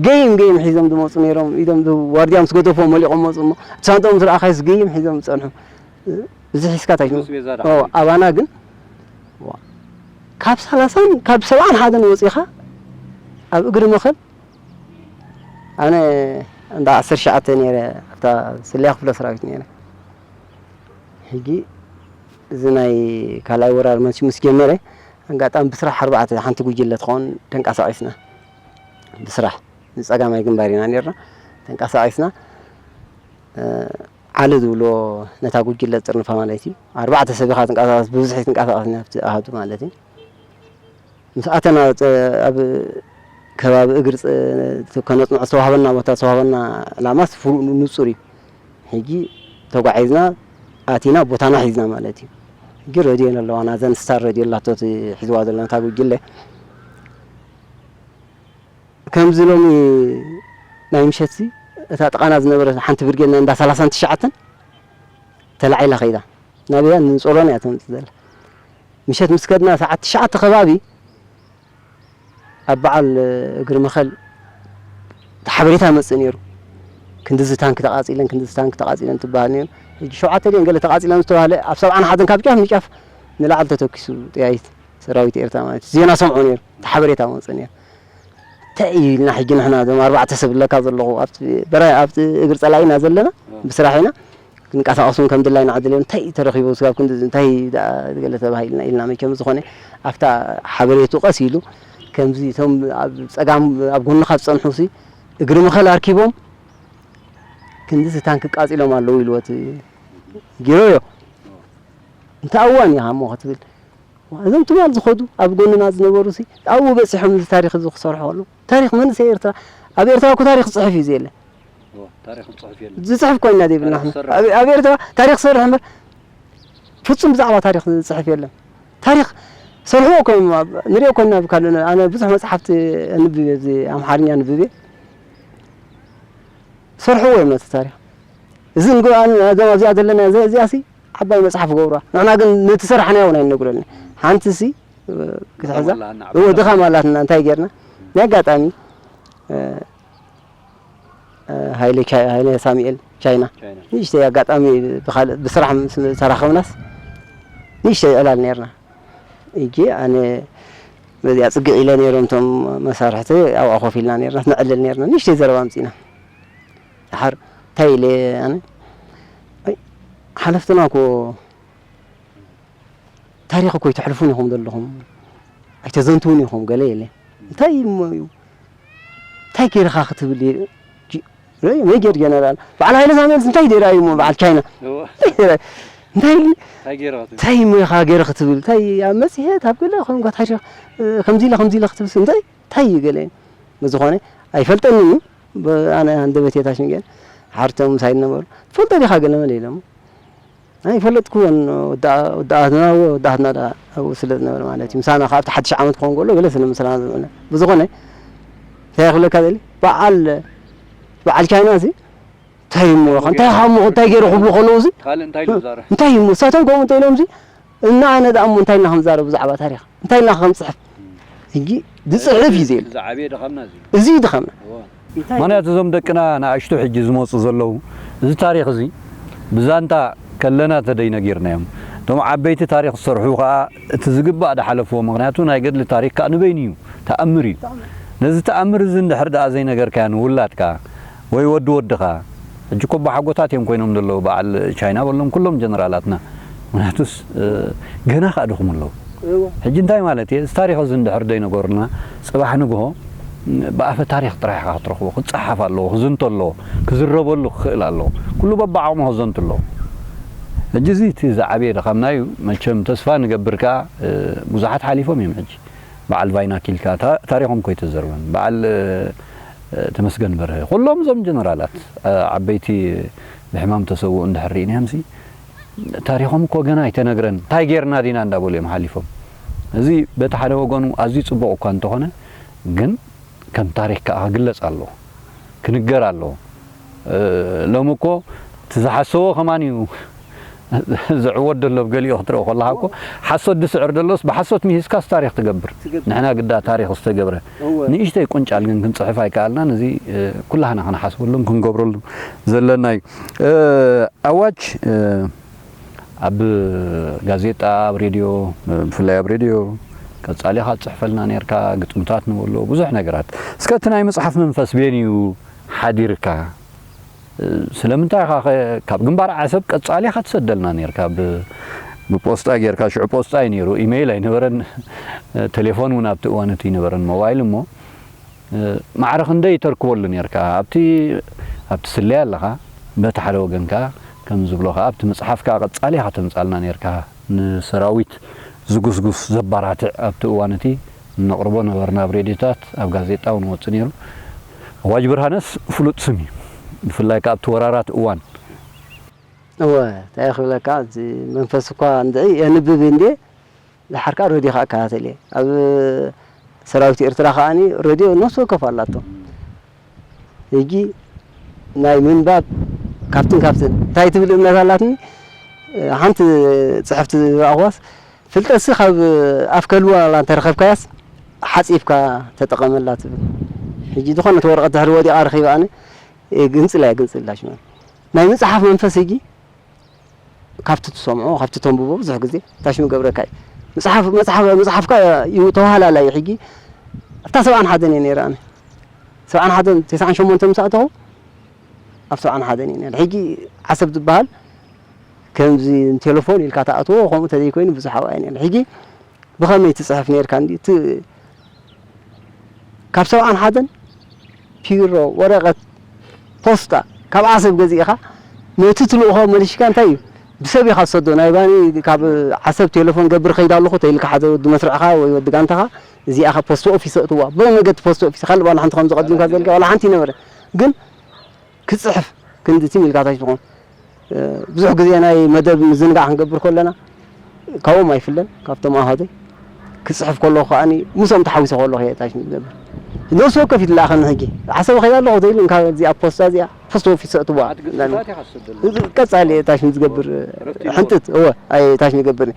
ገይም ገይም ሒዞም ዝመፁ ነይሮም። ኢዶም ዝህቡ ዋርድያ ምስ ገደፎም መሊቖም መፁ እሞ፣ እቲ ሳንጦም ዝረኣኻይስ ገይም ሒዞም ዝፀንሑ። እዚ ሒዝካ እንታይ ትመ-፣ ኣስቤዛ ደኣ ኦ፣ ሓሊፉ። ኣባና ግን፣ ዋ፣ ካብ ሰላሳን ካብ ሰብዓን ሓደን ወጺኻ ኣብ እግሪ መኸል፣ ኣነ እንዳ ዓሰርተ ትሽዓተ ነይረ፣ ኣብታ ስለያ ክፍለ ሰራዊት ነይረ። ሕጂ እዚ ናይ ካልኣይ ወራር መሲ ምስ ጀመረ፣ ኣጋጣሚ ብስራሕ ኣርባዕተ ሓንቲ ጉጅለ ትኸውን ተንቀሳቒስና። ብስራሕ ንጸጋማይ ግንባር ኢና ነይርና። ተንቀሳቒስና፣ እ፣ ዓሊ ዝብሎ ነታ ጉጅለ ዝጥርንፋ ማለት እዩ። ኣርባዕተ ሰብ ኢኻ ትንቀሳቐስ፣ ብብዝሒ ትንቀሳቐስ ናብቲ ኣሃዱ ማለት እዩ። ምስ ኣተና፣ ጸ-፣ ኣብ ከባቢ እግሪ ጸ-፣ ከነጽንዖ ዝተዋህበና ቦታ፣ ዝተዋህበና ዕላማስ ፍሩእ ንጹር እዩ። ሕጂ ተጓዒዝና ኣቲና ቦታና ሒዝና ማለት እዩ። ሕጂ ረድዮ ኣለዋ፣ ናዘን ስታር ረድዮ ኣላቶ፣ እቲ ሒዝዋ ዘሎ ነታ ጉጅለ። ከምዚ ሎሚ ናይ ምሸትሲ እታ ጥቓና ዝነበረት ሓንቲ ብርጌድ ናይ እንዳ ሰላሳን ትሽዓተን ተላዒላ ከይዳ። ናበያ ንጾሎን እያ ትመጽእ ዘላ። ምሸት ምስ ከድና ሰዓት ትሽዓተ ከባቢ ኣብ በዓል እግሪ መኸል እቲ ሓበሬታ ይመጽእ ነይሩ። ክንድዚ ታንክ ተቓጺለን፣ ክንድዚ ታንክ ተቓጺለን ትበሃል ነይሩ። ሕጂ ሸውዓተ ድየን ገለ ተቓጺለን ዝተባህለ ኣብ ሰብዓን ሓደን ካብ ጫፍ ንጫፍ ንላዕሊ ተተኪሱ ጥያይት ሰራዊት ኤርትራ ማለት እዩ። ዜና ሰምዑ ነይሩ። እቲ ሓበሬታ መጽእ ነይሩ። እንታይ እዩ ኢልና ሕጂ ንሕና እዞም ኣርባዕተ ሰብ ኣለካ ዘለኹ ኣብቲ በረ-፣ ኣብቲ እግሪ ጸላኢና ዘለና ብስራሕ ኢና ክንቀሳቐሱን ከም ድላይና ዕድል እንታይ ተረኺቡ ስጋብ ክንዲ እንታይ ደኣ ገለ ተባሂልና ኢልና መቸም ዝኾነ ኣብታ ሓበሬቱ ቀስ ኢሉ ከምዚ እቶም ኣብ ጸጋም ኣብ ጎንኻ ዝጸንሑ ሲ እግሪ መኸል ኣርኪቦም ክንዲ ታንክ ቃጺሎም ኣለዉ ኢልዎ እቲ ጊሮዮ። እንታይ እዋን ኢኻ እሞ ክትብል እዞም ትማል ዝኸዱ ኣብ ጎንና ዝነበሩ ሲ ኣብኡ በጺሖም እዚ ታሪኽ እዚ ክሰርሑ ከለዉ፣ ታሪኽ መንእሰይ ኤርትራ፣ ኣብ ኤርትራ እኮ ታሪኽ ዝጽሕፍ እዩ ዘየለ። እዎ፣ ታሪኽ ዝጽሕፍ የለን። ዝጽሕፍ ኮይና ዘይብልና ታሪኽ ንሕና። ዝሰርሕ ኣብ፣ ኣብ ኤርትራ ታሪኽ ዝሰርሕ እምበር ፍጹም ብዛዕባ ታሪኽ ዝጽሕፍ የለን። ታሪኽ ሰርሕዎ እኮ እዮም፣ ኣብ፣ ንሪኦ ኮይና ኣብ ካልእ፣ ኣነ ብዙሕ መጽሓፍቲ ኣንብብ እየ፣ ኣብዚ ኣምሓርኛ ኣንብብ እየ። ሰርሕዎ እዮም ነቲ ታሪኽ። እዚ ንግ-፣ ኣነ፣ እዞም ኣብዚኣ ዘለና፣ እዚ፣ እዚኣ ሲ ዓባይ መጽሓፍ ገብሩዋ። ንሕና ግን ነቲ ሰራሕናዮ እውን ኣይነግረሉን። ሓንቲ ሲ፣ እ፣ ክትሕዛ፣ ድኻም ኣላትና፣ እዎ፣ ዓባይ ድኻም ኣላትና፣ እንታይ ጌርና? ናይ ኣጋጣሚ፣ እ፣ እ፣ ሃይለ ቻ-፣ ሃይለ ሳሙኤል ቻይና። ቻይና። ንእሽተይ ኣጋጣሚ ብኻልእ፣ ብስራሕ ምስ ተራኸብናስ፣ ንእሽተይ ዕላል ኔርና። እጂ ኣነ በዚኣ ጽግዕ ኢለ ኔሮም እቶም መሳርሕቲ ኣብኣ ኮፍ ኢልና ኔርና፣ ነዕልል ኔርና። ንእሽተይ ዘረባ ኣምጺእና። ድሓር እንታይ ኢለ ኣነ፣ ኣይ፣ ሓለፍትና እኮ ታሪኽ እኮ ኣይተሕልፉን ኢኹም ዘለኹም፣ ኣይተዘንትውን ኢኹም ገለ ኢለ። እንታይ እሞ እዩ? እንታይ ገይርኻ ክትብል እየ? ጂ-፣ ረ-፣ ሜጀር ጀነራል በዓል ሃይለ ሳሙኤልስ እንታይ ደይራ እዩ እሞ በዓል ቻይና? እዎ። እንታይ ኢሉ? እንታይ ገይርኻ ክትብል? እንታይ እሞ ኢኻ ገይረ ክትብል? እንታይ ኣብ መጽሔት ኣብ ገለ ኮንካ ታሪኽ፣ እ፣ ከምዚ ኢለ ከምዚ ኢለ ክትብል እንታይ፣ እንታይ እዩ ገለ? ብዝኾነ ኣይፈልጠንን እዩ። ብ-፣ ኣነ ሃንደበት የታሽን ገለ ሓርቶም ምሳይ ነበሩ። ትፈልጦ ዲኻ ገለ መለ ኢሎም። ኣይፈለጥኩዎን። ወዳ-፣ ወዳእትና፣ ወዳእትና ደኣ ኣብኡ ስለ ዝነበረ ማለት እዩ። ምሳና ካብ ሓድሽ ዓመት ክኸውን ከሎ ገለ ስለ ምስላና ዝነበረ። ብዝኾነ፣ እንታይ ክብለካ ደሊ? በዓል፣ በዓል ቻይና እዚ፣ እንታይ እሞ፣ እንታይ እሞ፣ እንታይ ገይሩ ክብሉ ከለዉ እዚ፣ ካልእ እንታይ ኢሉ ዝዛረብ? እንታይ እሞ፣ እሳቶም ከምኡ እንተ ኢሎም እዚ፣ እና ኣነ ደኣ እሞ እንታይ እና ክንዛረብ ብዛዕባ ታሪኽ? እንታይ እና ክንጽሕፍ? ሕጂ ዝጽሕፍ እዩ ዘየለ። ዝዓበየ ድኻምና እዚ እዩ። እዚ እዩ ድኻምና። እዎ። ምኽንያቱ እዞም ደቅና ንኣሽቱ ሕጂ ዝመጹ ዘለዉ፣ እዚ ታሪኽ እዚ ብዛንታ ከለና ተደይነጊርናዮም። እቶም ዓበይቲ ታሪኽ ዝሰርሑ ከኣ እቲ ዝግባእ ድሓለፍዎ። ምኽንያቱ ናይ ገድሊ ታሪኽ ከኣ ንበይኑ እዩ፣ ተኣምር እዩ። ነዚ ተኣምር እዚ እንድሕር ደኣ ዘይነገርካዮ ንውላድካ ወይ ወዲ ወድኻ፣ ሕጂ እኮ ኣቦሓጎታት እዮም ኮይኖም ዘለዉ፣ በዓል ቻይና በሎም ኩሎም ጀነራላትና። ምኽንያቱስ፣ እ፣ ገና ከኣ ድኹም ኣለዉ። እዎ። ሕጂ እንታይ ማለት እየ? እዚ ታሪኽ እዚ እንድሕር ደይነገሩና፣ ጽባሕ ንግሆ ብኣፈ ታሪኽ ጥራሕ ኢኻ ክትረኽቦ። ክጸሓፍ ኣለዎ፣ ክዝንቶ ኣለዎ፣ ክዝረበሉ ክኽእል ኣለዎ። ኩሉ በብዓቕሙ ክዘንቱ ኣለዎ። ሕጂ እዚ እቲ ዝዓበየ ድኻምና እዩ። መቸም ተስፋ ንገብር ከኣ፣ እ፣ ብዙሓት ሓሊፎም እዮም ሕጂ። በዓል ቫይናክ ኢልካ ታ-፣ ታሪኾም እኮ ኣይተዘርበን። በዓል፣ እ፣ ተመስገን በርሀ፣ ኩሎም እዞም ጀነራላት፣ እ፣ ዓበይቲ ብሕማም ተሰውኡ እንድሕር ርኢናዮምሲ፣ ታሪኾም እኮ ገና ኣይተነግረን፣ እንታይ ጌርና ዲና እንዳበሉ እዮም ሓሊፎም። እዚ በቲ ሓደ ወገኑ ኣዝዩ ጽቡቕ እኳ እንተኾነ፣ ግን ከም ታሪኽ ከኣ ክግለጽ ኣለዎ፣ ክንገር ኣለዎ። እ፣ ሎሚ እኮ እቲ ዝሓሰቦ ከማን እዩ ዝዕወት ዘሎ። ኣብ ገሊኡ ክትረኦ ከለኻ እኮ፣ ሓሶት ዝስዕር ዘሎስ ብሓሶት ምሂዝካስ ታሪኽ ትገብር። ትገብር። ንሕና ግዳ ታሪኽ ዝተገብረ እወ። ንእሽተይ ቁንጫል ግን ክንጽሕፍ ኣይከኣልናን። እዚ፣ እ፣ ኩላህና ክንሓስበሉን ክንገብረሉ ዘለና እዩ። እ፣ ኣዋጅ፣ እ፣ ኣብ ጋዜጣ፣ ኣብ ሬድዮ፣ እ፣ ብፍላይ ኣብ ሬድዮ ቀጻሊ ኢኻ ትጽሕፈልና ኔርካ፣ ግጥምታት ንበሎ፣ ብዙሕ ነገራት። እስከ እቲ ናይ ምጽሓፍ መንፈስ በየን እዩ ሓዲርካ? ስለምንታይ ኢኻ ኸ ካብ ግንባር ዓሰብ ቀጻሊ ኢኻ ትሰደልና ኔርካ? ብ-፣ ብፖስጣ ጌርካ፣ ሽዑ ፖስጣ እዩ ኔሩ፣ ኢሜይል ኣይነበረን፣ ቴሌፎን እውን ኣብቲ እዋን እቲ ኣይነበረን፣ ሞባይል እሞ፣ ማዕረ ክንደይ ተርክበሉ ኔርካ? ኣብቲ፣ ኣብቲ ስለያ ኣለኻ፣ በቲ ሓደ ወገን ከኣ ከም ዝብሎ ከኣ ኣብቲ መጽሓፍ ከኣ ቀጻሊ ኢኻ ተምጻልና ኔርካ። ንሰራዊት ዝጉስጉስ ዘባራትዕ ኣብቲ እዋን እቲ እነቕርቦ ነበርና፣ ኣብ ሬድዮታት፣ ኣብ ጋዜጣ እውን ወጽእ ነይሩ። ኣዋጅ ብርሃነስ ፍሉጥ ስም እዩ፣ ብፍላይ ከኣ ኣብቲ ወራራት እዋን። እወ፣ እንታይ ክብለካ፣ እቲ መንፈስ እኳ እንድዒ የንብብ እንድየ፣ ደሓር ከኣ ሬድዮ ከኣ እከታተል እየ። ኣብ ሰራዊት ኤርትራ ከኣኒ ሬድዮ ነፍሲ ወከፍ ኣላቶ። ሕጂ ናይ ምንባብ ካብትን ካብትን እንታይ ትብል እምነት ኣላትኒ። ሓንቲ ጽሕፍቲ ዝረኣኽዋስ፣ ፍልጠትሲ ካብ ኣፍ ከልቢ ዋላ እንተረኸብካያስ ሓጺብካ ተጠቐመላ ትብል። ሕጂ ዝኾነት ወረቐት ድሕሪ ወዲቓ ረኺበ ኣነ፣ ግንጽላ እየ ግንጽላ ሽማ። ናይ ምጽሓፍ መንፈስ ሕጂ ካብቲ ትሰምዖ፣ ካብቲ ተንብቦ ብዙሕ ግዜ ታሽሙ ገብረካ እዩ። መጽሓፍ፣ መጽሓፍ፣ መጽሓፍካ እዩ ተዋህላላይ እዩ። ሕጂ ኣብታ ሰብዓን ሓደን እየ ነይረ ኣነ። ሰብዓን ሓደን፣ ተስዓን ሸሞንተን ምስ ኣተኹ፣ ኣብ ሰብዓን ሓደን እየ ነይረ። ሕጂ ዓሰብ ዝበሃል ከምዚ ቴሌፎን ኢልካ ትኣትዎ፣ ከምኡ ተዘይኮይኑ ብዙሕ ኣብኡ እየ ነይረ። ሕጂ ብኸመይ ትጽሕፍ ነይርካ እንዲ? እቲ ካብ ሰብዓን ሓደን ፒሮ፣ ወረቐት፣ ፖስጣ ካብ ዓሰብ ገዚእኻ ነቲ ትልእኾ መሊሽካ እንታይ እዩ? ብሰብ ኢኻ ትሰዶ። ናይ ባኒ ካብ ዓሰብ ቴሌፎን ገብር ከይድ ኣለኹ ተይልካ ሓደ ወዲ መስርዕኻ ወይ ወዲ ጋንታኻ እዚኣ ካብ ፖስት ኦፊስ ኣእትዋ። ብመገዲ ፖስት ኦፊስ ካልእ ዋላ ሓንቲ ከም ዝቐድምካ ዘልካ ዋላ ሓንቲ ይነበረ። ግን ክጽሕፍ ክንዲ ትም ኢልካ ታች ትኾን። እ፣ ብዙሕ ግዜ ናይ መደብ ምዝንጋዕ ክንገብር ከለና ካብኦም ኣይፍለን፣ ካብቶም ኣሃደይ ክጽሕፍ ከለኹ ከኣኒ ምስኦም ተሓዊሰ ከለኹ እየ ታች ዝገብር። ነፍሲ ወከፍ ይትለኣኸኒ ሕጂ። ዓሰብ ከይዳ ኣለኹ ዘይሉ እንካ እዚኣ ፖስታ እዚኣ ፖስት ኦፊስ ሰእትዋ። ቀጻሊ ታሽም ዝገብር ሕንጥት እወ ኣይ ታሽም ይገብር።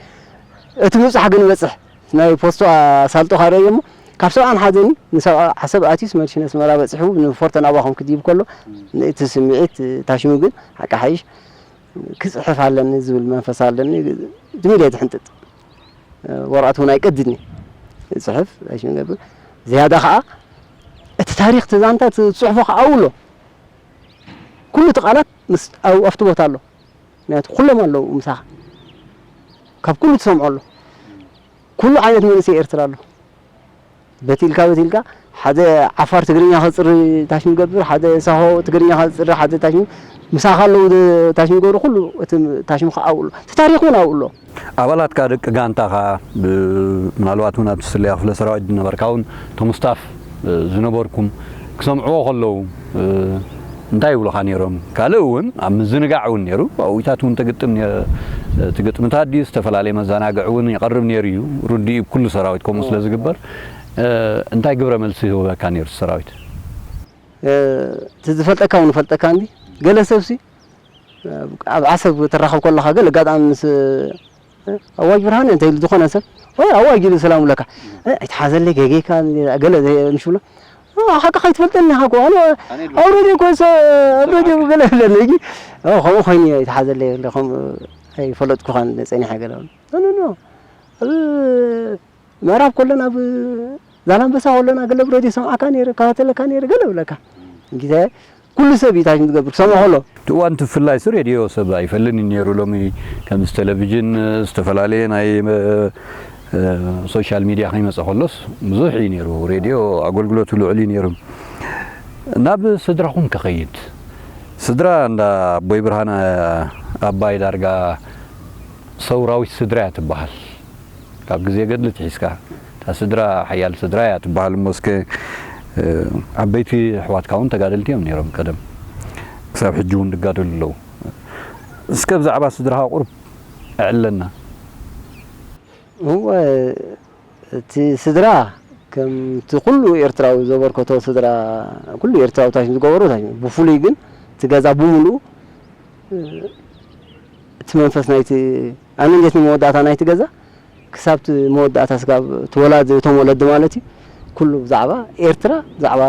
እቲ ምብጻሕ ግን በጽሕ ናይ ፖስቶ ኣሳልጦ ካረየ እሞ ካብ ሰብኣን ሓዘኒ ንሰብኣ ዓሰብ ኣትዩስ መልሽነ ኣስመራ በጺሑ ንፎርተን ኣባኹም ክድይብ ከሎ እቲ ስምዒት ታሽሙ ግን ሓቂ ሓይሽ ክጽሕፍ ኣለኒ ዝብል መንፈስ ኣለኒ። ድሚለ ትሕንጥጥ ወረቐት እውን ኣይቀድድኒ። ጽሕፍ ኣይሽም ገብር ዝያዳ ኸዓ እቲ ታሪኽ ተዛንታ ጽሑፎ ኸዓ ኣውሎ ኩሉ እቲ ቃላት ምስ ኣብቲ ቦታ ኣሎ። ምክንያቱ ኩሎም ኣለዉ ምሳኻ ካብ ኩሉ ትሰምዖ ኣሎ። ኩሉ ዓይነት መንእሰይ ኤርትራ ኣሎ። በቲልካ በቲልካ ሓደ ዓፋር ትግርኛ ከጽሪ ታሽም ገብር ሓደ ሳሆ ትግርኛ ከጽሪ ሓደ ታሽም ምሳኻ ኣለዉ ታሽም ገብሩ ኩሉ እቲ ታሽም ከዓውሎ እቲ ታሪኽ እውን ኣውሎ። ኣባላትካ ደቂ ጋንታኻ ምናልባት እውን ኣብቲ ስለያ ክፍለ ሰራዊት ዝነበርካ እውን እቶም ስታፍ ዝነበርኩም ክሰምዕዎ ከለዉ እንታይ ይብሉኻ ነይሮም? ካልእ እውን ኣብ ምዝንጋዕ እውን ነይሩ ኣብኡታት እውን ትግጥም ትግጥምታት ድዩ ዝተፈላለየ መዘናግዒ እውን ይቐርብ ነይሩ እዩ። ርዱእ እዩ ኩሉ ሰራዊት ከምኡ ስለ ዝግበር እንታይ ግብረ መልሲ ይህበካ ነይሩ ሰራዊት? እቲ ዝፈልጠካ እውን ይፈልጠካ እንዲ ገለ ሰብሲ ኣብ ዓሰብ ትራኸብ ከለኻ ገለ ኣጋጣሚ ምስ ኣዋጅ ብርሃን እንተ ኢሉ ዝኾነ ሰብ ወይ ኣዋጅ ኢሉ ሰላም ብለካ ኣይትሓዘለይ ገጌካ ገለ ምሽብሎ ሓቂ ከይትፈልጠኒ ኢኻ ኣነ ኣብ ሬድዮ ኮንሰ ኣብ ሬድዮ ገለ ብለኒ ከምኡ ኮይኑ ኣይትሓዘለይ ከምኡ ኣይፈለጥኩኻን ጸኒሐ ገለ ምዕራብ ከሎና ኣብ ዛላምበሳ ከሎና ገለ ብረድዮ ሰምዓካ ነይረ፣ እከታተለካ ነይረ ገለ እብለካ። እንግዲህ ኩሉ ሰብ እዩ ታሽም ዝገብር ክሰምዖ ከሎ። እቲ እዋን እቲ ብፍላይ ሲ ሬድዮ ሰብ ኣይፈልጥን እዩ ነይሩ። ሎሚ ከምዚ ቴሌቪዥን ዝተፈላለየ ናይ ሶሻል ሚድያ ከይመፀ ከሎስ ብዙሕ እዩ ነይሩ። ሬድዮ ኣገልግሎቱ ልዑል እዩ ነይሩ። ናብ ስድራኹም ከኸይድ ስድራ እንዳ ኣቦይ ብርሃነ ኣባይ ዳርጋ ሰውራዊት ስድራ እያ ትበሃል። ካብ ግዜ ገድሊ ትሒዝካ እታ ስድራ ሓያል ስድራ እያ ትበሃል እሞ እስከ ዓበይቲ ኣሕዋትካ እውን ተጋደልቲ እዮም ነይሮም ቀደም ክሳብ ሕጂ እውን ዝጋደሉ ኣለዉ። እስከ ብዛዕባ ስድራኻ ቁሩብ ኣዕለና። እወ እቲ ስድራ ከምቲ ኩሉ ኤርትራዊ ዘበርከቶ ስድራ ኩሉ ኤርትራዊ ታሽም ዝገበሮ ታሽም ብፍሉይ ግን እቲ ገዛ ብምሉኡ እቲ መንፈስ ናይቲ ኣነ እንዴት ንመወዳእታ ናይቲ ገዛ ክሳብ እቲ መወዳእታ ስጋብ እቲ ወላዲ እቶም ወለዲ ማለት እዩ ኩሉ ብዛዕባ ኤርትራ ብዛዕባ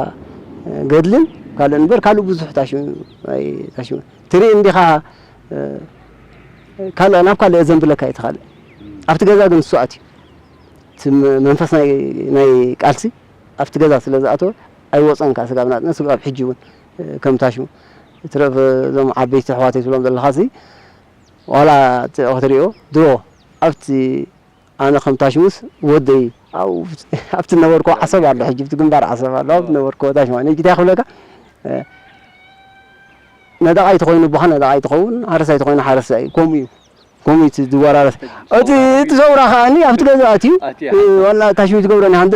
ገድልን ካልእ እምበር ካልእ ብዙሕ ታሽሙ ኣይታሽሙ ትርኢ እንዲኻ ካልእ ናብ ካልእ ዘንብለካ እዩ ተኻልእ ኣብቲ ገዛ ግን እሱ ኣትዩ እቲ መንፈስ ናይ ቃልሲ ኣብቲ ገዛ ስለ ዝኣተወ ኣይወፀን ከዓ ስጋብ ናፅነት ስጋብ ሕጂ እውን ከም ታሽሙ ትረፍ እዞም ዓበይቲ ኣሕዋተይ ትብሎም ዘለኻ ሲ ዋላ ክትሪኦ ድሮ ኣብቲ ኣነ ከም ታሽሙስ ወደይ ኣብቲ ነበርኮ ዓሰብ ኣሎ ሕጂ ብቲ ግንባር ዓሰብ ኣሎ ኣብቲ ነበርኮ ታሽማ ንግዲታ ክብለካ ነዳቓይ ተኾይኑ ኣቦኻ ነዳቓይ ትኸውን፣ ሓረስታይ ተኾይኑ ሓረስታይ እዩ። ከምኡ እዩ። ከምኡ እዩ እቲ ዝወራረስ። እቲ እቲ ሰውራ ከዓኒ ኣብቲ ገዛ ኣትዩ ኣትያ። ዋላ ታሽሙ ትገብረኒ ሓንቲ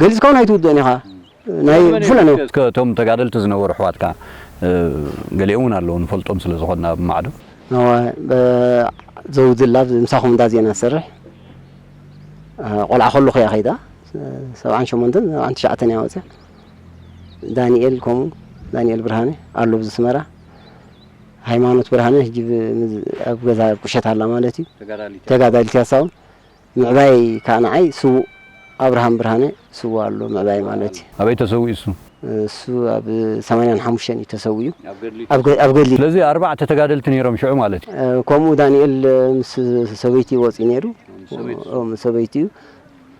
ገሊጽካ እውን ኣይትውድእን ኢኻ። ናይ ብፍላይ ነው። እስከ እቶም ተጋደልቲ ዝነበሩ ኣሕዋትካ ገሊኦም እውን ኣለዉ ንፈልጦም ስለ ዝኾንና ኣብ ማዕዶ። እወ፣ ዘውዲ ላብ ምሳኹም እንዳ ዜና ዝሰርሕ ቆልዓ ከለኹ እያ ከይዳ። ሰብዓን ሸሞንተን ሰብዓን ትሽዓተን እያ ወፅያ። ዳንኤል ከምኡ ዳንኤል ብርሃነ ኣሎ ኣብዚ ኣስመራ። ሃይማኖት ብርሃነ ሕጂ ኣብ ገዛ ቁሸት ኣላ ማለት እዩ። ተጋዳሊት እያ። ተጋዳሊት እያ እሳ እውን። ምዕባይ ከዓ ንዓይ ስዉእ ኣብርሃም ብርሃነ ስዉእ ኣሎ ምዕባይ ማለት እዩ። ኣበይ ተሰዊኡ እሱ? እሱ ኣብ ሰማንያን ሓሙሽተን እዩ ተሰዊኡ። ኣብ ገድሊ ኣብ ገ- ኣብ ገድሊ። ስለዚ ኣርባዕተ ተጋደልቲ ነይሮም ሽዑ ማለት እዩ። ከምኡ ዳንኤል ምስ ሰበይቲ ወፂኡ ነይሩ። ምስ ሰበይቲ። ምስ ሰበይቲ እዩ።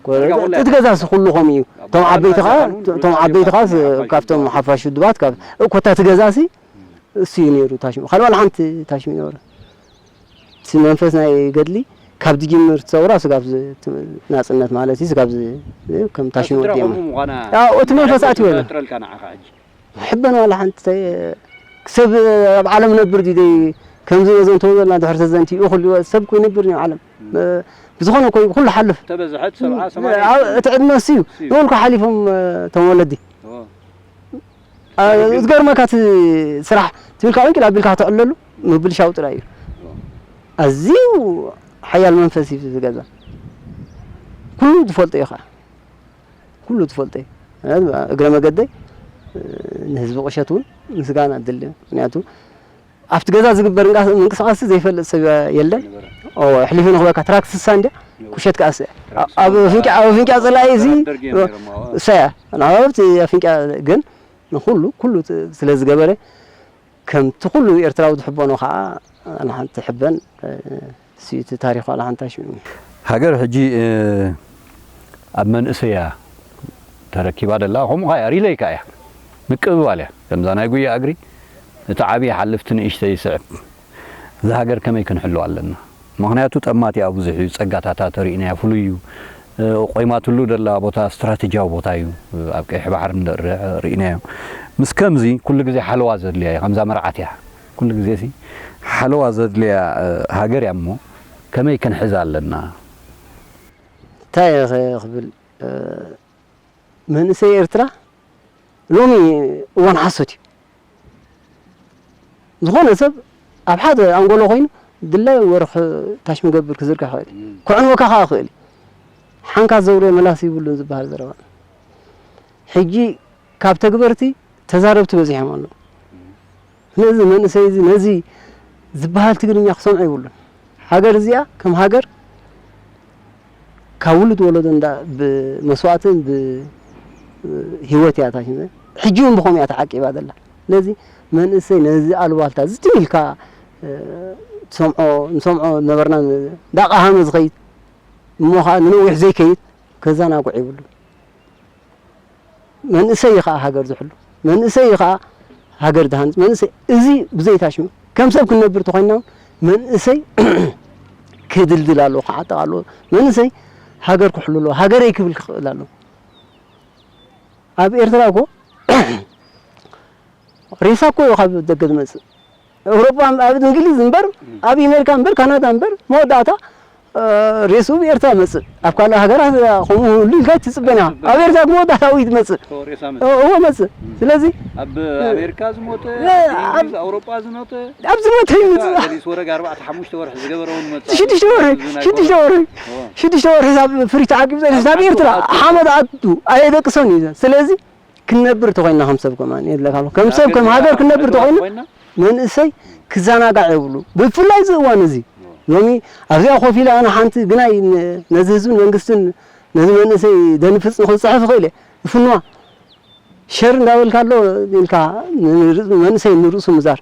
ዳርጋ ኩሉ እቲ ገዛሲ ኩሉ ከምኡ እዩ። እቶም ዓበይቲ ከዓ እቶም ዓበይቲ ከዓ ካብቶም ሓፋሽ ውድባት ካብ ኮታ እቲ ገዛሲ እሱ እዩ ነይሩ ታሽሙ ካልእ ዋላ ሓንቲ ታሽሙ ይነበረ እቲ መንፈስ ናይ ገድሊ ካብ ዝጅምር ሰውራ ስጋብ ናፅነት ማለት እዩ ስጋብ ከም ታሽሙ ወዲኦም እቲ መንፈስ ኣትወና ሕበን ዋላ ሓንቲ ሰብ ኣብ ዓለም ነብር ድዩ ከምዚ ነዞም ተወዘልና ድሕር ተዘንቲኡ ኩሉ ሰብ ኮ ይነብር ኒ ዓለም ብዝኾነ ኮ ኩሉ ሓልፍ እቲ ዕድመ እሱ እዩ ንበልኩ ሓሊፎም ተመወለዲ ዝገርመካ እቲ ስራሕ ትብል ካብ ዕንኪል ኣቢልካ ክተዕለሉ ምብልሻው ጥራይ እዩ ኣዝዩ ሓያል መንፈስ እዩ ዝገዛ ኩሉ ዝፈልጦ እዩ ከዓ ኩሉ ዝፈልጦ እዩ እግረ መገደይ ንህዝቢ ቁሸት እውን ምስጋና ኣድሊ። ምክንያቱ ኣብቲ ገዛ ዝግበር እንቃ-፣ ምንቅስቃስ ዘይፈልጥ ሰብ የለን። ኦ፣ ኣሕሊፉ ንኽበካ ትራክ ስሳ እንድያ፣ ቁሸት ከኣ እሳ እያ። ኣብ ኣፍንጫ፣ ኣብ ኣፍንጫ ጸላኢ እዚ ደርጊ እዮም ነይሮም፣ ኣዎ። እሳ እያ። ንኣብቲ ኣፍንጫ ግን ንኹሉ፣ ኩሉ ስለ ዝገበረ፣ ከምቲ ኩሉ ኤርትራዊ ዝሕበኖ ከኣ ንሓንቲ ሕበን፣ እ፣ እሱ እቲ ታሪኽ ዋላ ሓንቲ ኣይሽምዕን። ሃገር ሕጂ፣ እ፣ ኣብ መንእሰያ ተረኪባ ደላ፣ ከምኡ ከኣ እያ፣ ሪለይ ከኣ እያ። ምቅብባል እያ። ከምዛ ናይ ጉያ እግሪ፣ እቲ ዓቢ ይሓልፍ፣ እቲ ንእሽተይ ይስዕብ። እዛ ሃገር ከመይ ክንሕልዋ ኣለና? ምኽንያቱ ጠማት እያ፣ ብዙሕ እዩ፣ ጸጋታታ ተሪእናያ፣ ፍሉይ እዩ። እ፣ ቆይማትሉ ደላ ቦታ ስትራቴጂያዊ ቦታ እዩ። ኣብ ቀይሕ ባሕሪ እንድርዕ ርኢናዮ። ምስ ከምዚ ኩሉ ግዜ ሓለዋ ዘድልያ እዩ፣ ከምዛ መርዓት እያ። ኩሉ ግዜ ሲ ሓለዋ ዘድልያ፣ እ፣ ሃገር እያ እሞ ከመይ ክንሕዛ ኣለና? እንታይ እየ ክብል፣ እ፣ መንእሰይ ኤርትራ ሎሚ እዋን ሓሶት እዩ። ዝኾነ ሰብ ኣብ ሓደ ኣንጎሎ ኮይኑ ድላይ ወርሒ ታሽ መገብር ክዝርጋሕ ይኽእል እዩ። እም። ክዕንወካ ከኣ ይኽእል እዩ። ሓንካ ዘውርዮ ምላስ ይብሉን ዝበሃል ዘረባ። ሕጂ ካብ ተግበርቲ ተዛረብቲ በዚሖም ኣለዉ። እም። ስለዚ መንእሰይ እዚ ነዚ ዝበሃል ትግርኛ ክሰምዖ ይብሉን። ሃገር እዚኣ ከም ሃገር ካብ ውሉድ ወለዶ እንዳ ብመስዋእትን ብህይወት እያ ታሽመ። ሕጂ እውን ብኸምኡ እያ ተዓቂባ ዘላ። ስለዚ መንእሰይ ነዚ ኣሉባልታ እዚ ትም ኢልካ፣ እ፣ ትሰምዖ፣ ንሰምዖ ነበርና እንዳቐሃመ ዝኸይድ እሞ ኸኣ ንነዊሕ ዘይከይድ ከዘናግዖ ይብሉን። መንእሰይ እዩ ኸኣ ሃገር ዝሕሉ፣ መንእሰይ እዩ ኸኣ ሃገር ዝሃንጽ። መንእሰይ እዚ ብዘይታሽሙ ከም ሰብ ክንነብር ተኾይንና እውን መንእሰይ ክድልድል ኣለዎ፣ ክዓጥቕ ኣለዎ። መንእሰይ ሃገር ክሕሉ ኣለዎ፣ ሃገረይ ክብል ክኽእል ኣለዎ። ኣብ ኤርትራ እኮ ሬሳ እኮ እዩ ካብ ደገ ዝመጽእ። ኤውሮጳ፣ ኣብ እንግሊዝ እምበር፣ እም። ኣብ ኣሜሪካ እምበር፣ ካናዳ እምበር፣ መወዳእታ፣ እ፣ ሬስኡ ብኤርትራ መጽእ። ኣብ ካልእ ሃገራት ከምኡ ህሉ ኢልካ ኣይትጽበን ኢኻ። ኣይትጽበን። ኣብ ኤርትራ ግን መወዳእታ ኣብኡ እዩ ዝመጽእ። እኮ ሬሳ መጽእ። እ፣ እዎ መጽእ። እም። ስለዚ፣ ኣብ እ፣ ኣሜሪካ ዝሞተ፣ እ፣ ኣብ እንግሊዝ፣ ኣብ ኣውሮጳ ዝሞተ፣ ኣብ ዝሞተ እዩ ዝመጽእ። ገሊስ ወረግ ኣርባዕተ ሓሙሽተ ወርሒ ዝገበረ እውን መጽእ። ሽዱሽተ ወርሒ፣ እዚ ናይ ሽዱሽተ ኮሮና። ወርሒ፣ እዎ። ሽዱሽተ ወርሒ ኣብ ፍሪጅ ተዓቂቡ ጸኒሑ፣ ኣብ ኣብ ኤርትራ ዓዱ፣ ዓዱ። ሓመድ ኣቱ ኣየደቅሶን እዩ። ስለዚ ክንነብር ተኾይንና ከም ሰብ ከማን የድለካ ኣሎ። ከም ሰብ ከም ሃገር ክንነብር ተኾይንና ኮይና? መንእሰይ ክዘናጋዕ የብሉ። ብፍላይ እዚ እዋን እዚ። ሎሚ ኣብዚኣ ኮፍ ኢለ ኣነ ሓንቲ ግናይ ን-፣ ነዚ ህዝብን መንግስትን ነዚ መንእሰይ ደንፍጽ ንኽጽሕፍ እኽእል እየ። ይፍንዋ። ሸር እንዳበልካ ኣሎ ኢልካ ንርእሱ፣ መንእሰይ ንርእሱ ምዛር።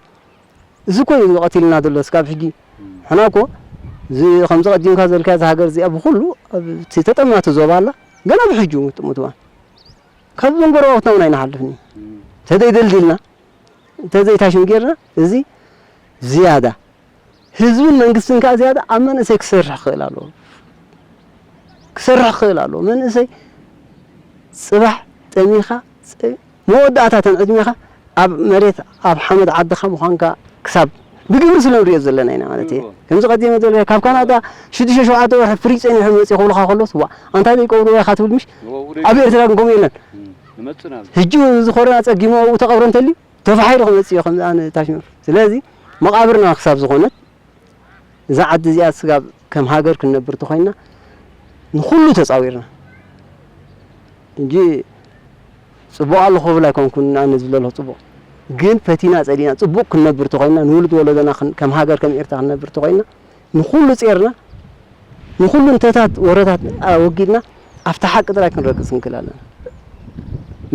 እዚ እኮ እዩ ቀቲልና ዘሎ እስካብ ሕጂ። ሕና እኮ እዚ ከምዚ ቀዲምካ ዘልካ እዛ ሃገር እዚኣ ብኹሉ ኣብ እቲ ተጠማቲ ዞባ ኣላ። ገና ብሕጂ ምት-፣ ምትዋን። ካብ እዞም ጎረባብትና እውን ኣይንሓልፍን እዩ። እም። እንተዘይደልዲልና፣ እንተዘይታሽም ጌርና፣ እዚ ዝያዳ ህዝብን መንግስትን ከኣ ዝያዳ ኣብ መንእሰይ ክሰርሕ ክኽእል ኣለዎ። ክሰርሕ ክኽእል ኣለዎ። መንእሰይ ጽባሕ ጠሚኻ፣ ጸ-፣ መወዳእታ ተን ዕድሜኻ ኣብ መሬት፣ ኣብ ሓመድ ዓድኻ ምዃንካ ክሳብ ብግብሪ ስለ ንሪኦ ዘለና ኢና ማለት እየ። እዎ። ከምዚ ቀዲመ ዝበልካዮ፣ ካብ ካናዳ ሽዱሽተ ሸውዓተ ወርሒ ፍሪጅ ጸኒሑ መጺኡ ክብሉኻ ከለውስ፣ ዋእ፣ ኣንታ ዘይቀብርዎ ኢኻ ትብል ምሽ? እዎ፣ እዎ፣ ኣብ ኤርትራ ግን ከምኡ የለን። እም፣ ንመጽእ ናብ ሕጂ እውን እዚ ኮሮና ጸጊሙ ኣብኡ ተቐብረ እንተልዩ፣ ተፋሒሩ ክመጽእ እዩ፣ ከምዚ ኣነ ታሽመ። ስለዚ መቓብርና ክሳብ ዝኾነት፣ እዛ ዓዲ እዚኣ ስጋብ ከም ሃገር ክንነብር ተኾይንና፣ ንኹሉ ተጻዊርና እንጂ፣ ጽቡቕ ኣለኹ ክብል ኣይኮንኩን፣ ኣነ ዝብሎ ኣለኹ ጽቡቕ። ግን ፈቲና ጸሊእና ጽቡቕ ክንነብር ተኾይንና፣ ንውሉድ ወለዶና ክን-፣ ከም ሃገር፣ ከም ኤርትራ ክንነብር ተኾይንና፣ ንኹሉ ጼርና፣ ንኹሉ እንተታት ወረታት ኣወጊድና፣ ኣብታ ሓቂ ጥራይ ክንረግጽ ክንክእል ኣለና።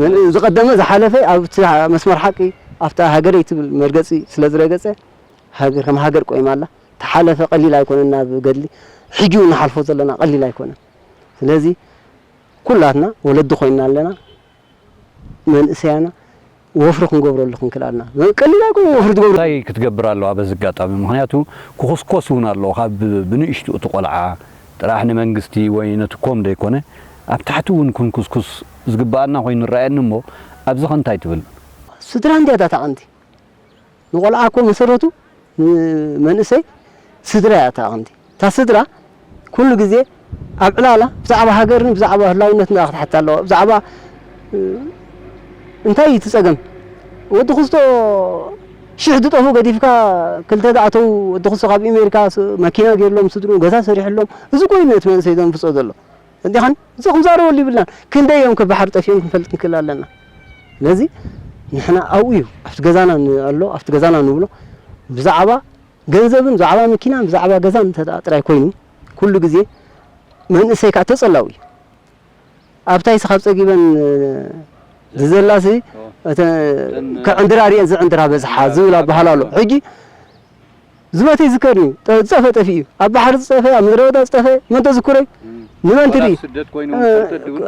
መን-፣ ዝቐደመ ዝሓለፈ ኣብቲ መስመር ሓቂ፣ ኣብታ ሃገረይ ትብል መርገጺ ስለ ዝረገጸ፣ ሃገር ከም ሃገር ቆይማ ኣላ። ተሓለፈ ቀሊል ኣይኮነን፣ ናብ ገድሊ ሕጂ እውን ንሓልፎ ዘለና ቀሊል ኣይኮነን። ስለዚ ኩላትና ወለዲ ኮይና ኣለና፣ መንእሰያና ወፍሪ ክንገብረሉ ክንክእል ኣለና። ቀሊል ኣይኮነን ወፍሪ ትገብሩ። እንታይ ክትገብር ኣለዋ በዚ ኣጋጣሚ? ምኽንያቱ ክኹስኮስ እውን ኣለዎ። ካብ ብንእሽቱ እቲ ቆልዓ ጥራሕ ንመንግስቲ ወይ ነቲ ኮም ዘይኮነ፣ ኣብ ታሕቲ እውን ክንኩስኩስ ዝግበኣና ኮይኑ ይረኣየኒ እሞ፣ ኣብዚ ኸ እንታይ ትብል? ስድራ እንድያ እታ ጠቐምቲ። ንቆልዓ እኮ መሰረቱ ንመንእሰይ ስድራ እያ እታ ቀንዲ። እታ ስድራ ኩሉ ግዜ ኣብ ዕላላ ብዛዕባ ሃገርን ብዛዕባ ህላውነትን ደኣ ክትሓታ ኣለዋ። ብዛዕባ፣ እ፣ እንታይ እዩ እቲ ጸገም? ወዲ ክስቶ ሽሕ ዝጠፍኡ ገዲፍካ ክልተ ዝኣተው ወዲ ክስቶ ካብ ኣሜሪካ ስ-፣ መኪና ገይርሎም ስድርኡ ገዛ ሰሪሕሎም። እዚ ኮይኑ እቲ መንእሰይ ዘንፍጾ ዘሎ። እንዲኻን እዚ ክንዛረበሉ ይብልናን። ክንደይ እዮም ከባሕሪ ጠፊኦም ክንፈልጥ ንክእል ኣለና። ስለዚ ንሕና ኣብኡ እዩ ኣብቲ ገዛና ኣሎ ኣብቲ ገዛና ንብሎ ብዛዕባ ገንዘብን ብዛዕባ መኪናን ብዛዕባ ገዛን እንተ ጥራይ ኮይኑ ኩሉ ግዜ መንእሰይ ከዓ ተጸላዊ እዩ። ኣብታይ ስኻብ ጸጊበን ዝዘላሲ ክዕንድራ ሪአን ዝዕንድራ በዝሓ ዝብል ኣባህላ ኣሎ። ሕጂ ዝበተ ይዝከር እዩ። ዝጸፈ ጠፊ እዩ። ኣብ ባሕሪ ዝጸፈ ኣብ ምድረ በዳ ዝጸፈ መን ተዝክሮ እዩ? ንመን ትርኢ?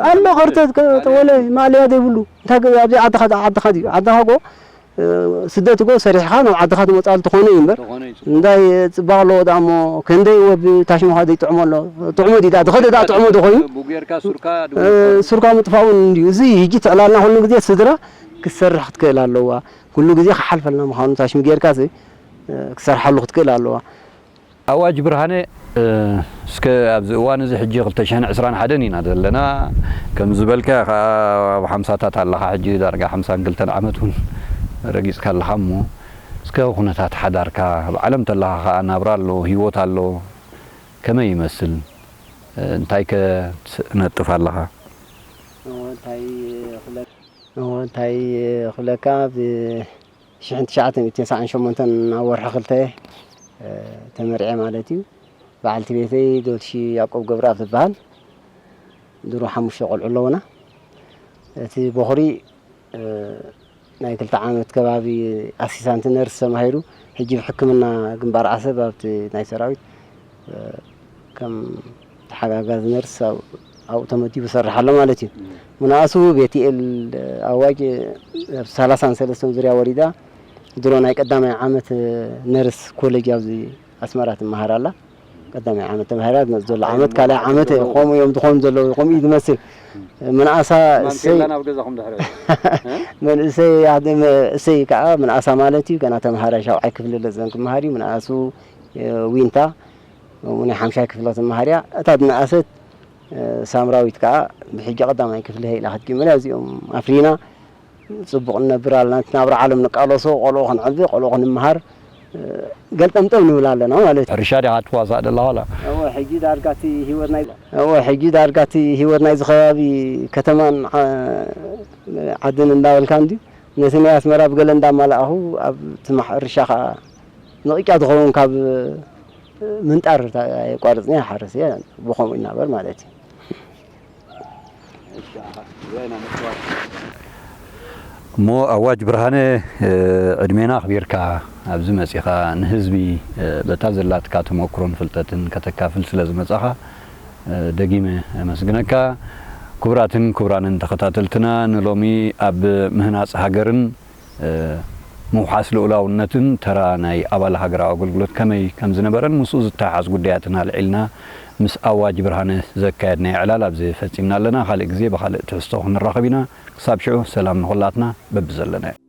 ኣሎ ቅርተት ወለ ማእለያ ዘይብሉ እንታይ ኣብዚ ዓድኻ ዓድኻ ድዩ ዓድኻ ጎ ስደት ጎ ሰሪሕኻ ናብ ዓድኻ ትመፅኣሉ ተኾነ እዩ እምበር እንታይ ፅባቕ ኣለዎ ዳ እሞ ከንደይ ወብ ታሽሙኻ ዘይጥዕሞ ኣሎ ጥዕሞ ዲ ዳ ዝኸደ ዳ ጥዕሞ ዶ ኮይኑ ሱርካ ምጥፋውን እንዲዩ እዚ ህጂ ትዕላልና ኩሉ ግዜ ስድራ ክትሰርሕ ክትክእል ኣለዋ ኩሉ ግዜ ክሓልፈልና ምዃኑ ታሽሙ ጌርካ ክሰርሓሉ ክትክእል ኣለዋ ኣዋጅ ብርሃነ እስከ ኣብዚ እዋን እዚ ሕጂ ክልተ ሽሕን ዕስራን ሓደን ኢና ዘለና ከም ዝበልካ ከዓ ኣብ ሓምሳታት ኣለኻ ሕጂ ዳርጋ ሓምሳን ክልተን ዓመት እውን ረጊፅካ ኣለኻ እሞ እስከ ኩነታት ሓዳርካ ኣብ ዓለም ተለኻ ከዓ ናብራ ኣሎ ህይወት ኣሎ ከመይ ይመስል እንታይ ከ ትነጥፍ ኣለኻ እንታይ እንታይ ክብለካ ሽሕን ትሽዓተ ሚእትን ተስዓን ሸሞንተን ኣብ ወርሒ ክልተ ተመርዕየ ማለት እዩ። በዓልቲ ቤተይ ዶልሺ ያቆብ ገብረኣብ ትበሃል። ድሮ ሓሙሽተ ቆልዑ ኣለውና። እቲ ቦኽሪ ናይ ክልተ ዓመት ከባቢ ኣሲስታንት ነርስ ተማሂሩ ሕጂ ብሕክምና ግንባር ዓሰብ ኣብቲ ናይ ሰራዊት ከም ተሓጋጋዚ ነርስ ኣብኡ ተመዲቡ ይሰርሕ ኣሎ ማለት እዩ። ምንኣሱ ቤትኤል ኣዋጅ ኣብ ሰላሳን ሰለስተን ዙርያ ወሪዳ ድሮ ናይ ቀዳማይ ዓመት ነርስ ኮሌጅ ኣብዚ ኣስመራ ትመሃር ኣላ። ቀዳማይ ዓመት ተማሂራ ትመፅእ ዘሎ ዓመት ካልኣይ ዓመት ከምኡ እዮም ዝኾኑ ዘለዉ ከምኡ እዩ ዝመስል። ምንኣሳ እሰይ መንእሰይ እሰይ ከዓ ምንኣሳ ማለት እዩ ገና ተምሃራይ ሻብዓይ ክፍሊ ለዘን ክመሃር እዩ ምንኣሱ ዊንታ ናይ ሓምሻይ ክፍሊ ትመሃር እያ እታ ዝነኣሰት ሳምራዊት ከዓ ብሕጂ ቀዳማይ ክፍሊ ሀይላ ክትጅምር እያ እዚኦም ኣፍሪና ፅቡቕ ንነብር ኣለና እቲ ናብራ ዓለም ንቃለሶ ቆልዑ ክንዕቢ ቆልዑ ክንምሃር ገልጠምጠም ንብል ኣለና ማለት እዩ ሕርሻ ዲኻ ትዋሳእ ደላ ላ እወ ሕጂ ዳርጋ እቲ ህይወት ናይ እወ ሕጂ ዳርጋ እቲ ህይወት ናይዚ ከባቢ ከተማን ዓድን እንዳበልካ እንድዩ ነቲ ናይ ኣስመራ ብገለ እንዳማላእኹ ኣብ ትማሕ ሕርሻ ከዓ ንቕጫ ዝኸውን ካብ ምንጣር ኣየቋርፅን እየ ሓርስ እየ ብኸምኡ ይናበር ማለት እዩ እሞ ኣዋጅ ብርሃነ ዕድሜና ኣኽቢርካ ኣብዚ መፂኻ ንህዝቢ በታ ዘላትካ ተመክሮን ፍልጠትን ከተካፍል ስለ ዝመፃኻ ደጊመ ኣመስግነካ። ክቡራትን ክቡራንን ተኸታተልትና ንሎሚ ኣብ ምህናፅ ሃገርን ምውሓስ ልኡላውነትን ተራ ናይ ኣባል ሃገራዊ ኣገልግሎት ከመይ ከም ዝነበረን ምስኡ ዝተሓሓዝ ጉዳያትን ኣልዒልና ምስ ኣዋጅ ብርሃነ ዘካየድናዮ ዕላል ኣብዚ ፈፂምና ኣለና። ካልእ ግዜ ብኻልእ ትሕዝቶ ክንራኸብ ኢና። ክሳብ ሽዑ ሰላም ንኹላትና በብዘለናዮ።